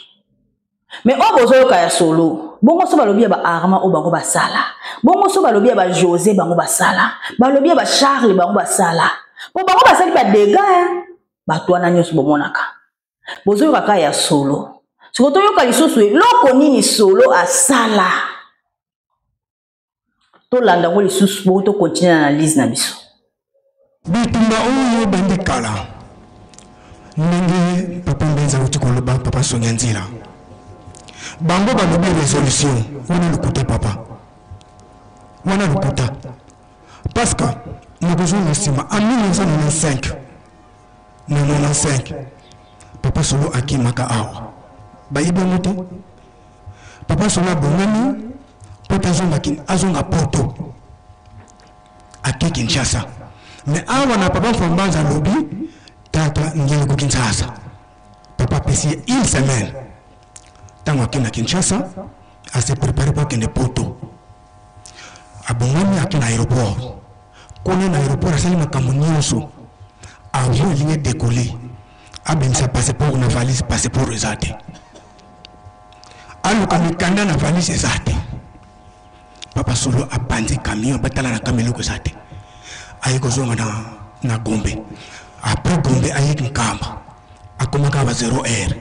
Me oyo bozoyoka ya solo, bongo so balobi ya baarma oyo bango basala, bongo so balobi ya bajose bango basala, balobi ya bacharle bango basala, mpo bango basali badega. Bato wana nyonso bomonaka, bozoyoka kaka ya solo. Siko toyoka lisusu eloko nini solo asala, tolanda yango lisusu bongo tokontinue na analyse na biso. Bitumba oyo ebandi kala, ndenge papa Mbenza auti koloba, papa Sonia Nzila, bango balobi résolution wana lokuta, papa, wana lokuta, parce que nakozonga nsima en 1995. Na 95 papa Solo akimaka awa, bayebi yango te. Papa Solo abongami mpo te azonga, azonga poto, ake Kinshasa. Mais awa na papa Mfambanza alobi tata ngele ko Kinshasa, papa apesi ye une semaine. Ntango ake na Kinshasa, ase prépare mpo akende poto, abongami, ake na aéroport. Kuna na aéroport asali makambo nyonso, avion elingi edekole, abimisa passeport na valise, passeport eza te. Aluka mikanda na valise, eza te. Papa Solo abanzi camion, batala na camion, eloko eza te. Aye kozonga na Gombe. Après Gombe ayeki Nkamba, akomaka ba 0 heure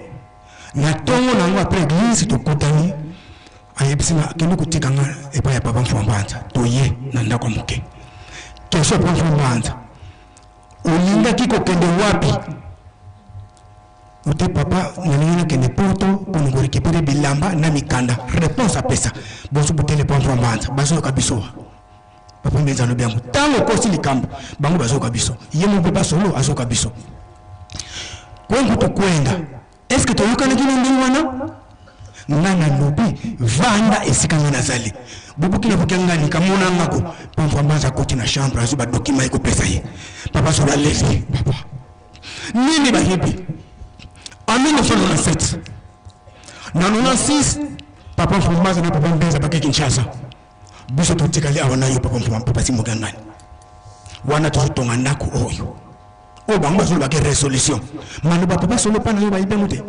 na ntongo na yango. Après église tokutani, ayebisi nga akende kotika nga epai ya papa Mfwambanza. Toye na ndako ya moke. Question: papa Mfwambanza, olingaki kokende wapi? Ote papa, nalingi nakende poto mpona korécupérer bilamba na mikanda. Réponse apesa boso botele papa Mfwambanza, bazoyoka biso. Papa Mbenza alobi yango, ntango okosi likambo, bango bazoyoka biso. Ye moko mpe basolo azoyoka biso. Kwengu tokwenda, est-ce toyokanaki na ndenge wana? Nga nalobi vanda esika nga nazali, bobuki na buki ngani kamona ngako. Pamfambanza akoti na chambre, azwi badokima ekopesa ye. Papa solo aleli. Papa nini bayebi en 1997 na 96, papa Mfumbaza na papa Mbenza bake Kinshasa, biso totikali awa na yo papa Mfumba, papa Simokangani wana, tozotonga ndako oyo oyo bango bazolobaki résolution. Maloba papa solo mpa na yo bayebi yango te.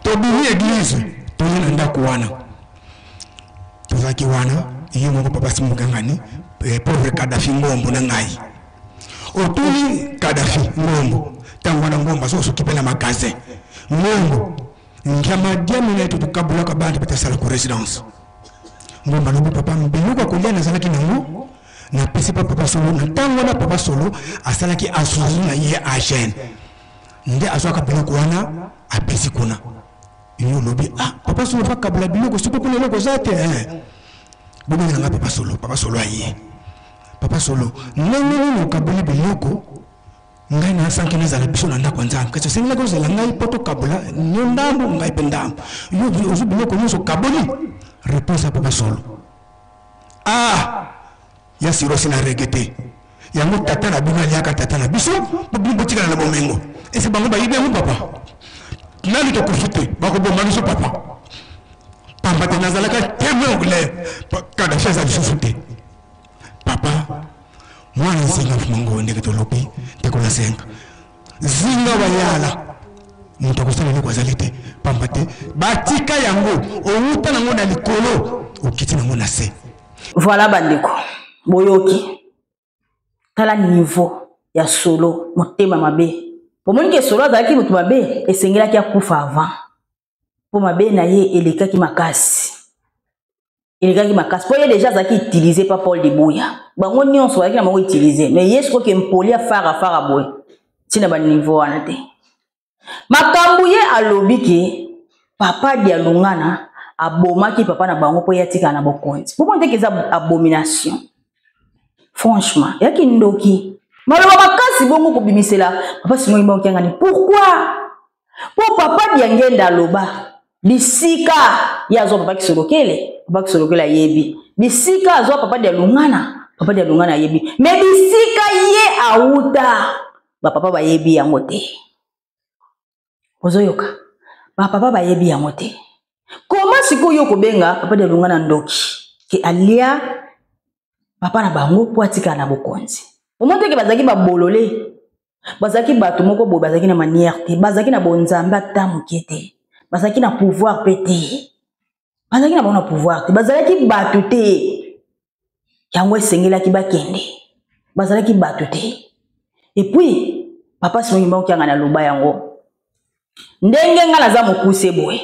Tobimi église, toye na ndako wana, tozalaki wana ye moko papa Simokangani, eh, pauvre Kadafi Ngombo na ngai. Otuni Kadafi Ngombo, ntango wana Ngombo azokosokipe na magasin. Ngombo ngiama diamina ete tokabulaka bana batasala ko résidence. Ngombo alobi: papa, biloko ya kolia nazalaki nango, napesi pa papa Solo. Na ntango wana papa Solo asalaki association na ye agene, nde azwaka biloko wana apesi kuna. Yo olobi: ah, papa Solo fa kabula biloko, soki kuna eloko eza te. Bobengela nga papa Solo. Papa Solo aye. Papa Solo, ndenge nini okaboli biloko? Ngai nasanki nazala biso na ndako ya Nzambe, kasi osengelaki ozela ngai mpo tokabola, yo ndambo, ngai mpe ndambo. Yo ozwi biloko nyonso, okaboli. Réponse ya papa Solo: ah, ya sirosi na regete yango, tata na bino aliaka tata na biso, bino botikala na bomengo. Ese bango bayibi yango, papa? Nani tokufi te, bakoboma biso papa, pamba te nazalaka témoin oculaire. Kadafi aza lisusu te. Papa mwana nzinga fumango, ndenge tolobi ndekola zenga zinga wayala, moto akosala eloko azali te, pamba te batika yango, owuta nango na likolo, okiti nango na se. Voilà bandeko, boyoki, tala niveau ya solo, motema mabe. Bomoni ke solo azalaki moto mabe, esengelaki akufa avant, mpo mabe na ye elekaki makasi. Elekaki makasi mpo ye deja azalaki utilise pa Paul Dibuya. Bango nyonso bazalaki na bango utilise, mais ye sikoyo ke mpoli afara afara boye ntina baniveau wana te. Makambo ye alobi ke papa Dialungana abomaki papa na bango mpo ye atikala na bokonzi. Bomoni te ke eza abomination? Franchement, eyaki ndoki. Maloba makasi bongo kobimisela papa Simon Kimbangu Kiangani. Pourquoi? Mpo papa Diangenda aloba bisika ye azwa papa Kisolokele, papa Kisolokele ayebi bisika azwa papa Dialungana, papa Dialungana ayebi, me bisika ye awuta bapapa bayebi yango te. Ozoyoka, bapapa bayebi yango te. Koma sikoyo yo kobenga papa Dialungana ndoki ke alia papa na bango mpo atikala na bokonzi? Omoni te ke bazalaki babolole, bazalaki bato moko boye, bazalaki na manière te, bazalaki na bonzambe ata moke te, bazalaki na pouvoir mpe te, bazalaki na bango na pouvoir te, bazalaki bato te. Yango esengelaki bakende, bazalaki bato te. Et puis papa Simon Kimbangu Kiangani aloba yango ndenge nga naza mokuse boye,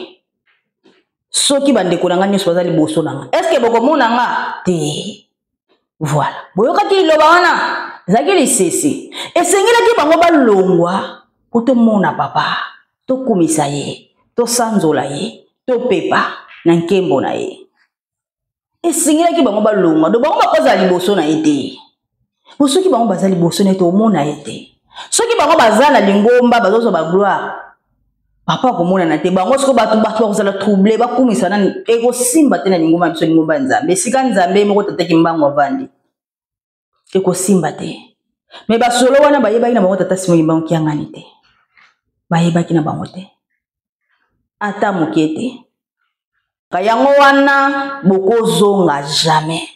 soki bandeko na nga nyonso baza liboso na nga, est-ce que bokomona nga te? Voilà, boyokaki liloba wana, ezalaki lisese. Esengelaki bango balongwa po tomona papa, tokumisa ye, tosanzola ye, topepa na nkembo na ye. Esengelaki bango balongwa, do bango bakozala liboso na ye te. Po soki bango baza liboso na ye, tomona ye te. Soki bango baza na lingomba, bazozwa ba gloire, papa akomonana te. Bango siko bato bakozala trouble, bakumisa nani? Ekosimba te na lingomba biso, lingomba ya Nzambe, esika Nzambe moko Tata Kimbangu avandi, ekosimba te. Me basolo wana bayebaki na bango Tata Simon Kimbangu Kiangani te, bayebaki na bango te ata moke te. Yango wana bokozonga jamais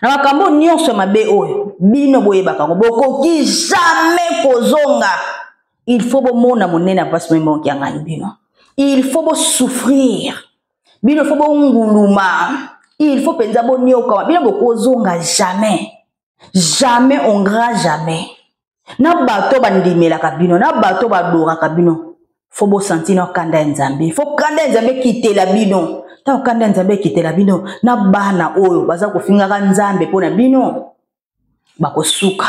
na makambo nyonso ya mabe oyo bino boyebaka yango, bokoki jamais kozonga. Il faut bomona monene ya papa Simon Kimbangu Kiangani bino, il faut bosouffrir bino, faut bonguluma, il faut mpenza boniokama bino, bokozonga jamais, jamais, on grand jamais. Na bato bandimelaka bino, na bato badoraka bino, fo bosanti na kanda ya Nzambe, fo kanda ya Nzambe ekitela bino. Ntango kanda ya Nzambe ekitela bino, na bana oyo baza kofingaka Nzambe mpo na bino bakosuka,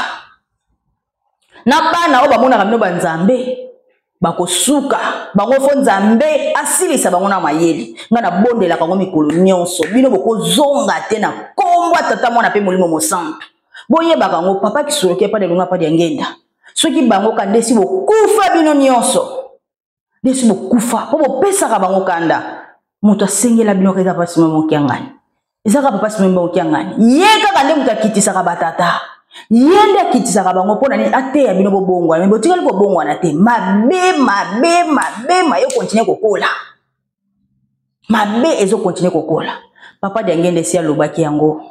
na bana oyo bamonaka bino banzambe bakosuka bango, fo Nzambe asilisa bango na mayele. Ngai nabondelaka yango mikolo nyonso, bino bokozonga te na kombo ya Tata, Mwana mpe Molimo Mosantu. Boyebaka yango, papa Kisoloke, pa Delunga, pa Diangenda, soki bango ka ndesi bokufa bino nyonso, ndesi bokufa mpo bopesaka bango kanda. Moto asengela bino kaka papa Simon Kimbangu Kiangani, eza kaka papa Simon Kimbangu Kiangani, ye kaka nde moto akitisaka batata, ye nde akitisaka bango. Mpo na nini? Ateya bino bobongwana, me botikali kobongwana te. Mabe, mabe, mabe maye kontinue kokola, mabe ezokontinue kokola. Papa Diangenda esi alobaki yango,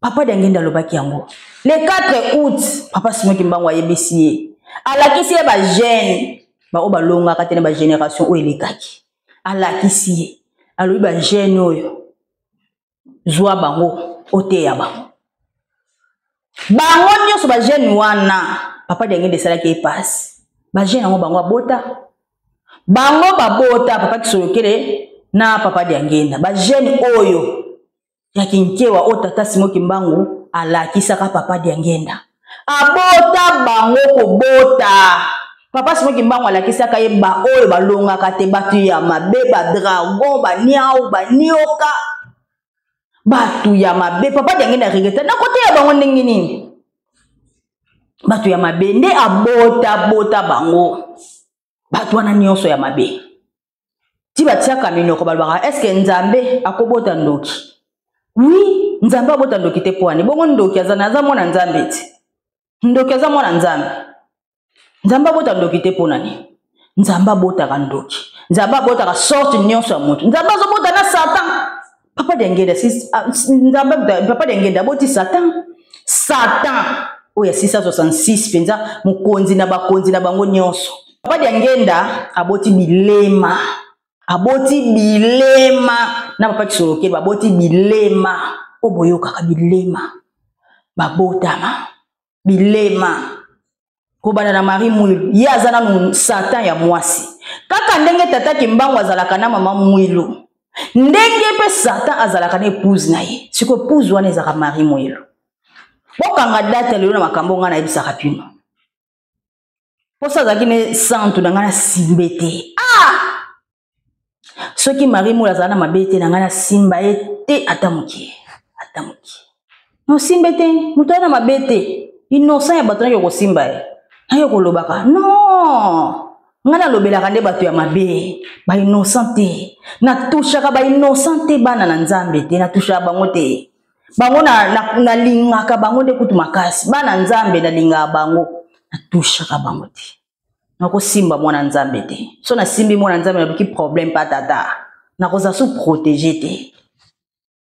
papa Diangenda alobaki yango le 4 août. Papa Simon Kimbangu ayebisi ye, alakisi ye bajeune baoyo balongaka te na bagénération oyo elekaki. Alakisi ye, alobi bajeune oyo zwa bango, oteya bango, bango nyonso bajeune wana. Papa Diangenda esalaki ye pasi, bajeune yango bango abota, bango babota papa Kisolokele na papa Diangenda, bajeune oyo ya kinkewa oyo Tata Simon Kimbangu alakisaka papa Diangenda abota bango kobota. Papa Simon Kimbangu alakisaka ye ba oyo balongaka te, bato ya mabe, ba dragon, ba niau, banioka, bato ya mabe. Papa Diangenda regreta nakoteya bango ndenge nini? Bato ya mabe nde abota bota bango, bato wana nyonso ya mabe. Ti batiaka minoko, balobaka eske Nzambe akobota ndoki? Oui, Nzambe abota ndoki te. Pwani bongo ndoki aza aza mwana Nzambe ti? Ndoki aza mwana Nzambe? Nzambe abota ndoki te. Mpo nani Nzambe abotaka ndoki? Nzambe abotaka sorte nyonso ya motu. Nzambe azobota na Satan. Papa Diangenda, Nzambe, papa Diangenda aboti Satan, Satan oyo ya 666 mpenza, mokonzi na bakonzi na bango nyonso. Papa Diangenda aboti bilema, aboti bilema na papa Kisolokele, baboti bilema oyo boyokaka, bilema babotama, bilema kobanda na Marie Mwilu. Ye aza nanu Satan ya mwasi, kaka ndenge Tata Kimbangu azalaka na mama Mwilu. Ndenge mpe Satan azalaka na épouse na ye. Siko épouse wana ezalaka Marie Moyelo. Bokanga date lelo na makambo ngai nayebisaka bino. Mposa azalaki ne santu na ngai nasimbe te. Ah! Soki Marie Moyelo azala na mabe te na ngai nasimba ye te ata mokie. Ata mokie. Nosimbe te, moto aza na mabe te. Innocent ya bato nake kosimba ye. Nake kolobaka. Non! Ngai nalobelaka nde bato ya mabe, ba innocent te. Natushaka ba innocent te bana na Nzambe te, natushaka bango te. Bango nalingaka na, na bango nde kutu makasi. Bana Nzambe nalingaka bango, natushaka bango te. Nakosimba mwana Nzambe te. So nasimbi mwana Nzambe naluki problème pa tata. Nakozala so protéger te.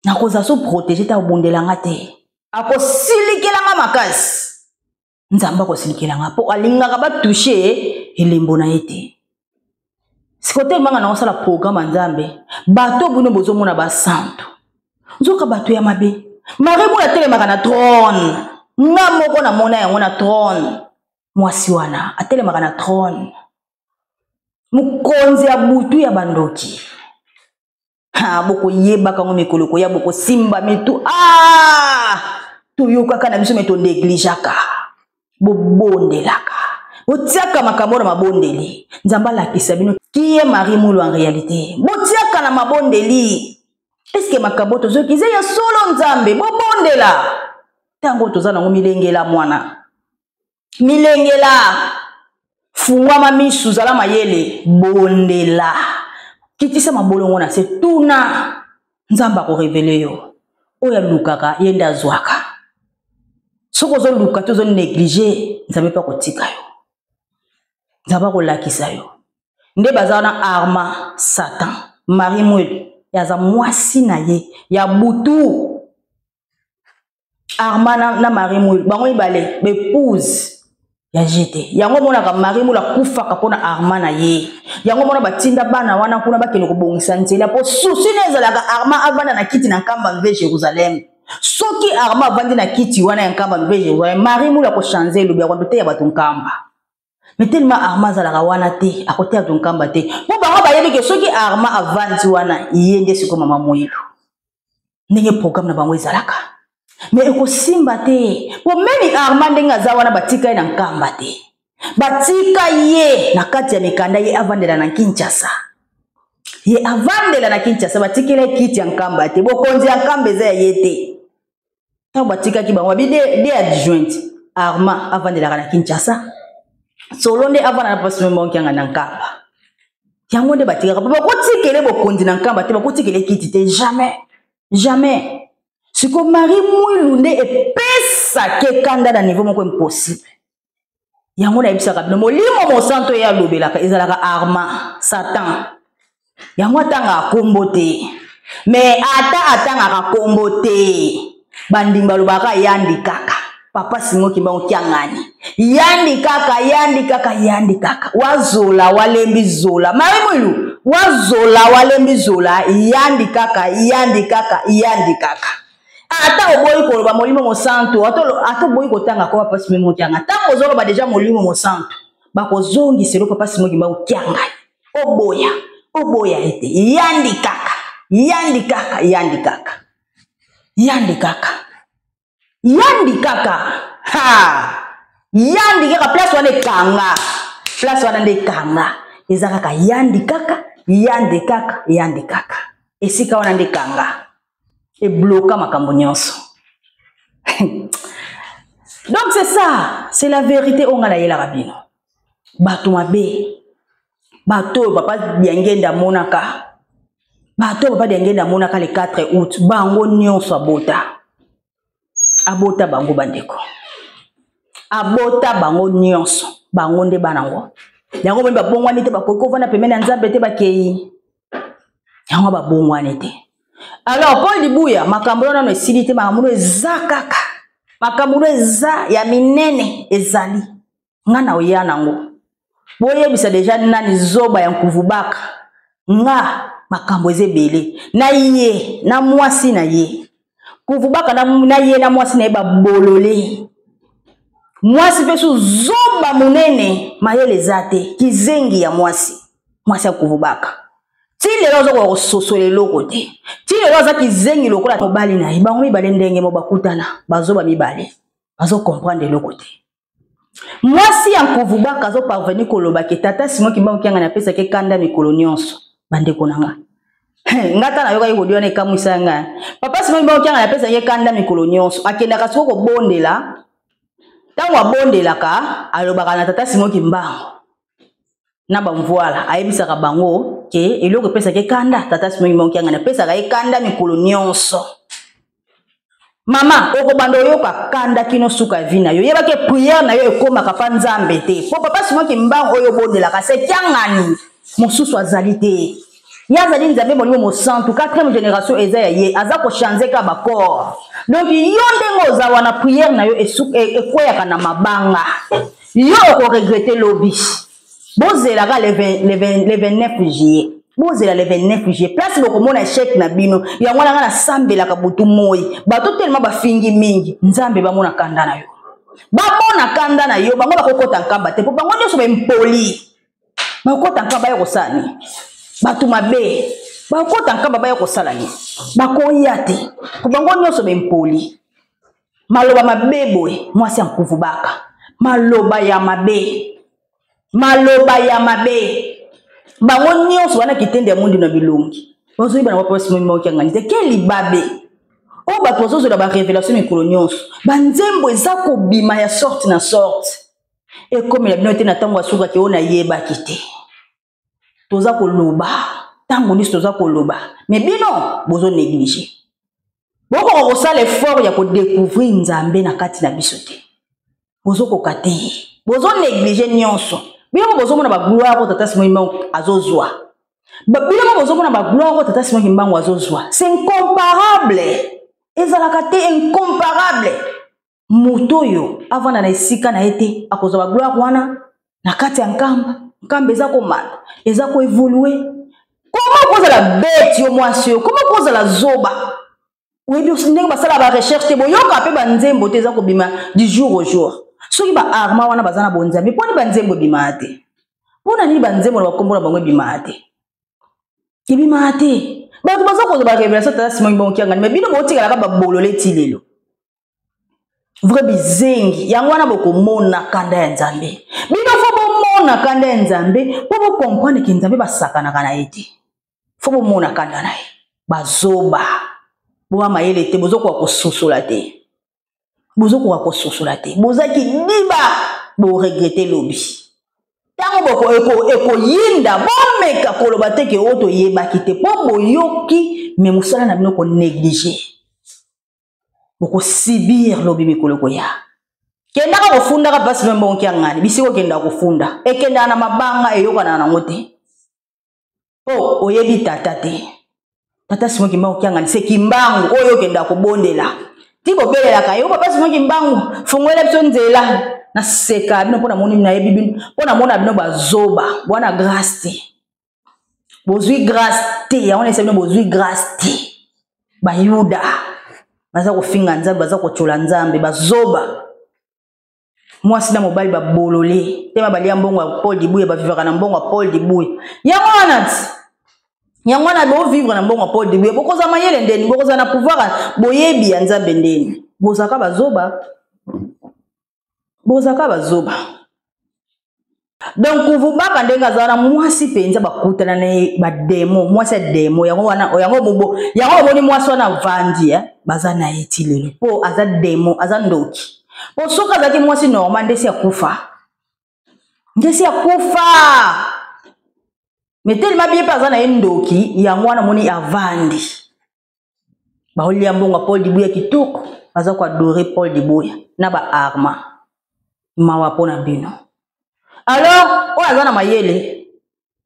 Nakozala so protéger te, akobundela nga te. Akosilikela nga makasi. Nzambe akosilikela nga po alingaka ba toucher elembo na ye te. Sikoyo te manga na osala programme ya Nzambe, bato bino bozomona ba santu. Nzoka bato ya mabe. Marie Moula atelemaka na trône. Nga moko namona yango na trône. Mwasi wana atelemaka na trône. Mokonzi ya butu ya bandoki. Ha, bokoyebaka ngo mikolo koya, bokosimba mitu. Ah! Toyokaka na biso me tonegligeaka. Bobondelaka. Botiaka makambo na mabondeli. Nzambe alakisa bino qui est Marie Moulou en réalité. Botiaka na mabondeli. Est-ce que makambo tozoki eza ya solo Nzambe? Bobondela. Tango toza nango milengela mwana. Milengela. Fungwama misu, zala mayele, bondela. Kitisa mabolongo na se, tuna. Nzambe akorevele yo. Oyo alukaka, ye nde azwaka. Soki ozoluka te, ozo négliger, Nzambe mpe akotika yo. Nzambe akolakisa yo. Nde baza wana arma Satan, Marie Mwelu, aza mwasi na ye ya butu. Arma na Marie Mwelu, bango mibale ba épouse ya GT. Yango monaka Marie Mwelu akufaka mpona arma na ye. Yango mona batinda bana wana kuna bakende kobongisa nzela po souci na ezalaka arma avanda na kiti na Nkamba Nouvelle Jérusalem. Soki arma avandi na kiti wana ya Nkamba Nouvelle Jérusalem, Marie Mwelu akochanger elobi ya koteya bato Nkamba. Mais tellement arma azalaka wana te, akoteya bato Nkamba te. Po bango bayebi ke soki arma avandi wana, ye nde sikoyo mama Mwelu. Ndenge programme na bango ezalaka. Mais ekosimba te. Po meme Armand ndenge aza wana batika ye na Nkamba te. Batika ye na kati ya mikanda ye avandela na Kinshasa. Ye avandela na Kinshasa, batikela ye kiti ya Nkamba te. Bokonzi ya Nkamba eza ya ye te. Tango batikaki bango, babi de adjoint Armand avandelaka na Kinshasa. Solo nde avanda na Papa Simon Kianga na Nkamba. Yango nde batikaka. Bakotikele bokonzi na Nkamba te, bakotikele kiti te, jamais. Jamais. Siko Marie Mwilu nde epesake kanda na niveau moko impossible. Yango nayebisaka bino, molimo mosantu ye alobelaka ezalaka arma Satan. Yango atangaka kombo te. Mais ata atangaka kombo te, bandimi balobaka yandi kaka. Papa Simon Kimbangu Kiangani. Yandi kaka, yandi kaka, yandi kaka. Wazola, walembi zola. Marie Mwilu, wazola, walembi zola. Yandi kaka, yandi kaka, yandi kaka. Ata oboyi koloba molimo mosantu, ata oboyi kotanga kwa Papa Simon Kiangani. Tango ozoloba deja molimo mosantu, bakozongiselo Papa Simon Kimbangu Kiangani. Oboya, oboya ete yandi kaka, yandi kaka, yandi kaka. Yandi kaka. Yandi kaka. Ha! Yandi kaka, place wana ekanga. Place wana nde ekanga. Eza kaka yandi kaka, yandi kaka, yandi kaka. Esika wana nde ekanga. Ebloka makambo nyonso. Donc c'est ça, c'est la vérité oyo nga nayelaka bino. Bato mabe, bato oyo papa Diangenda amonaka, bato oyo papa Diangenda amonaka le 4 août, bango nyonso abota. Abota bango bandeko. Abota bango nyonso, bango nde bana ngo. Yango boni babongwani te, bakoki kovanda pembeni ya Nzambe te, bakei. Yango babongwani te. Alors Paul Dibuya, makambo wana nano esili te, makambo wana eza kaka. Makambo wana eza ya minene ezali. Nga na oya nango. Boyebisa deja nani zoba ya Nkuvubaka. Nga makambo eza ebele. Na ye, na mwasi na ye. Nkuvubaka na ye na mwasi na ye babolole. Mwasi pe su zoba munene, mayele eza te, kizengi ya mwasi. Mwasi ya Nkuvubaka. Ti lelo azokoka kososola eloko te. Ti lelo aza kizengi lokola mobali na ye. Bango mibale ndenge mo bakutana, bazoba mibale. Bazo comprendre eloko te. Mwasi ya nkuvu baka azo parvenir koloba ke tata Simon Kimbangu Kiangani apesaki kanda mikolo nyonso. Bandeko na nga. Nga ta nayokaki kodi wana ekamwisa nga. Papa Simon Kimbangu Kiangani apesaki ye kanda mikolo nyonso. Akendaka siko kobondela. Ntango abondelaka, alobaka na tata Simon Kimbangu na bamvuala, ayebisaka bango ke eloko epesaki kanda tata Simon Kimbangu Kiangani apesaka ye kanda mikolo nyonso. Mama, okobanda oyoka kanda kino suka ya vie na yo. Yeba ke prière na yo ekomaka pa Nzambe te. Po papa Simon Kimbangu oyo obondelaka se Kiangani mosusu azali te. Ye azali Nzambe Molimo Mosantu, quatrième génération eza ya ye, aza ko changer ka ba corps. Donc yo ndenge oza wana prière na yo ekweyaka na mabanga. Yo oko regretter lobi. Bozelaka le 29 juillet. Bozela le 29 juillet. Place bokomona échec na bino. Yango wana nga nasambelaka butu moi. Bato tellement bafingi mingi. Nzambe bamona kanda na yo. Bamona kanda na yo, bango bakokota nkamba te po bango nyonso ba impoli. Bakokota nkamba ya kosala nini? Bato mabe. Bakokota nkamba baya kosala nini? Bakoya te. Po bango nyonso ba impoli. Maloba mabe boye, mwasi ya nkuvu baka. Maloba ya mabe. Maloba ya mabe. Bango nyonso wana kitende ya mundi na bilongi. Bazoyeba na papa Simon Kimbangu Kiangani te. Quel libabe. Oyo bato bazozwela ba révélation mikolo nyonso. Ba nzembo eza kobima ya sorte na sorte. Ekomela bino te na ntango ya suka ke oyo nayebaki te. Toza koloba ntango nyonso, toza koloba mais bino bozo négliger. Bokoka kosala effort ya kodécouvrir Nzambe na kati na biso te. Bozokoka te, bozo négliger nyonso. Bino mo bozomona ba gloire oyo tata Simon Kimbangu azozwa. Bino mo bozomona ba gloire oyo tata Simon Kimbangu azozwa. C'est incomparable. Ezalaka te, incomparable. Moto oyo avanda na esika na ye te akozwa ba gloire wana na kati ya nkamba. Nkamba eza komata, eza koevolue. Koma kozala bête yo mwasi oyo, koma kozala zoba. Oyebi ndenge basala ba recherche te, boyoka pe ba nzembo te, eza kobima du jour au jour. Soki ba arma wana baza na bonzambe, poni ba nzembo ebimaka te? Pona nini ba nzembo na bakombo na bango ebimaka te? Ebimaka te. Bato baza kozwa ba révélation tata Simon Kimbangu Kiangani, mais bino botikalaka ba bolole ti lelo. Vrai bizengi, yango wana bokomona kanda ya Nzambe. Bino fo bomona kanda ya Nzambe po bo comprendre que Nzambe basakanaka na ye te. Fo bomona kanda na ye. Bazoba. Boa mayele te, bozokoka kososola te. Bozokoka kososola te. Boza kidiba, bo regretter lobi. Tango boko ekoyinda, bomeka koloba te ke oyo toyebaki te po boyoki, mais mosala na bino ko négliger. Bokosibir lobi mikolo koya. Kendaka kofundaka pasi mpe mbongo kiangani, bisiko okendaka kofunda. Ekendaka na mabanga, eyokanaka nango te. Po oyebi tata te. Tata Simon Kimbangu kiangani, se Kimbangu oyo okendaka kobondela. Ti kobelelaka yo papa Simon Kimbangu, fungolela biso nzela. Naseka bino mpo namoni nayebi bino, mpo namona bino bazoba, bwana grâce te. Bozwi grâce te, yango nayebisa bino bozwi grâce te. Bayuda baza kofinga Nzambe, baza kotyola Nzambe, bazoba. Mwasi na mobali babolole te, balia mbongo ya Paul Dibuya, bavivaka na mbongo ya Paul Dibuya. Yango wana ti, yango wana bovivre na mbongo ya Paul Dibuya, bokozala mayele ndeni, bokozala na pouvoir boyebi ya Nzambe ndeni. Bozalaka bazoba, bozalaka bazoba. Donc kuvubaka ndenge aza wana mwasi mpenza bakutana na ye ba demo, mwasi ya demo yango wana, yango bobo, yango bomoni mwasi wana avandi, baza na ye ti lelo po aza demo, aza ndoki. Po soki azalaki mwasi normal nde si akufa, nde si akufa. Mais tellement bien pe aza na ye ndoki, yango wana moni avandi. Baolia mbongo ya Paul Dibuya kitoko, baza ko adorer Paul Dibuya na ba arma. Mawa pona bino. Alors, oyo aza na mayele,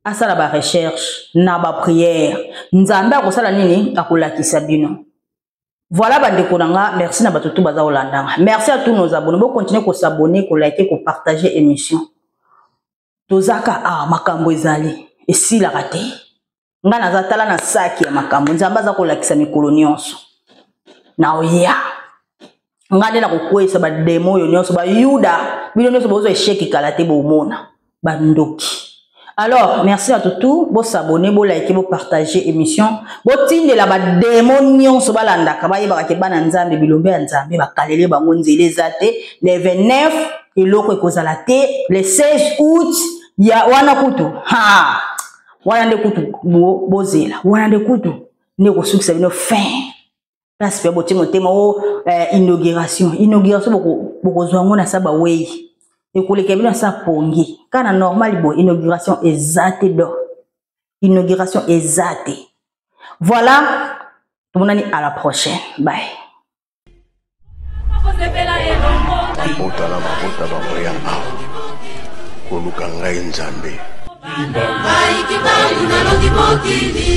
asala ba recherche na ba prière. Nzambe akosala nini? Akolakisa bino. Voilà bandeko na nga, merci na bato tout baza kolanda nga. Merci à tous nos abonnés. Bo continuer ko s'abonner, ko liker, ko partager émission. Tozaka ah makambo ezali esilaka te. Nga naza tala na saki ya makambo. Nzambe aza kolakisa mikolo nyonso. Na oya. Nga nde nakokweyisa ba demo oyo nyonso, ba Yuda, bino nyonso bozwa échec kala te bomona. Ba ndoki. Alors, merci à tout, bo s'abonner, bo liker, bo partager émission, bo tindela ba démon nyonso balandaka, bayebaka ke bana Nzambe bilombe ya Nzambe bakalele bango nzela eza te. Le 29 eloko ekozala te, le 16 août ya wana kutu ha wana nde kutu bozela, wana nde kutu nde kosukisa bino fin place mpe botie motema o eh, inauguration inauguration bokozwa yango na sa bawei ekoleka bino sa pongi kaka na normal boye inauguration eza te do inauguration eza te. Voilà, tomonani à la prochaine, bye. Mabota na mabota bakoya awa koluka ngai Nzambe. Ngai Kimbangu nalongi mokili.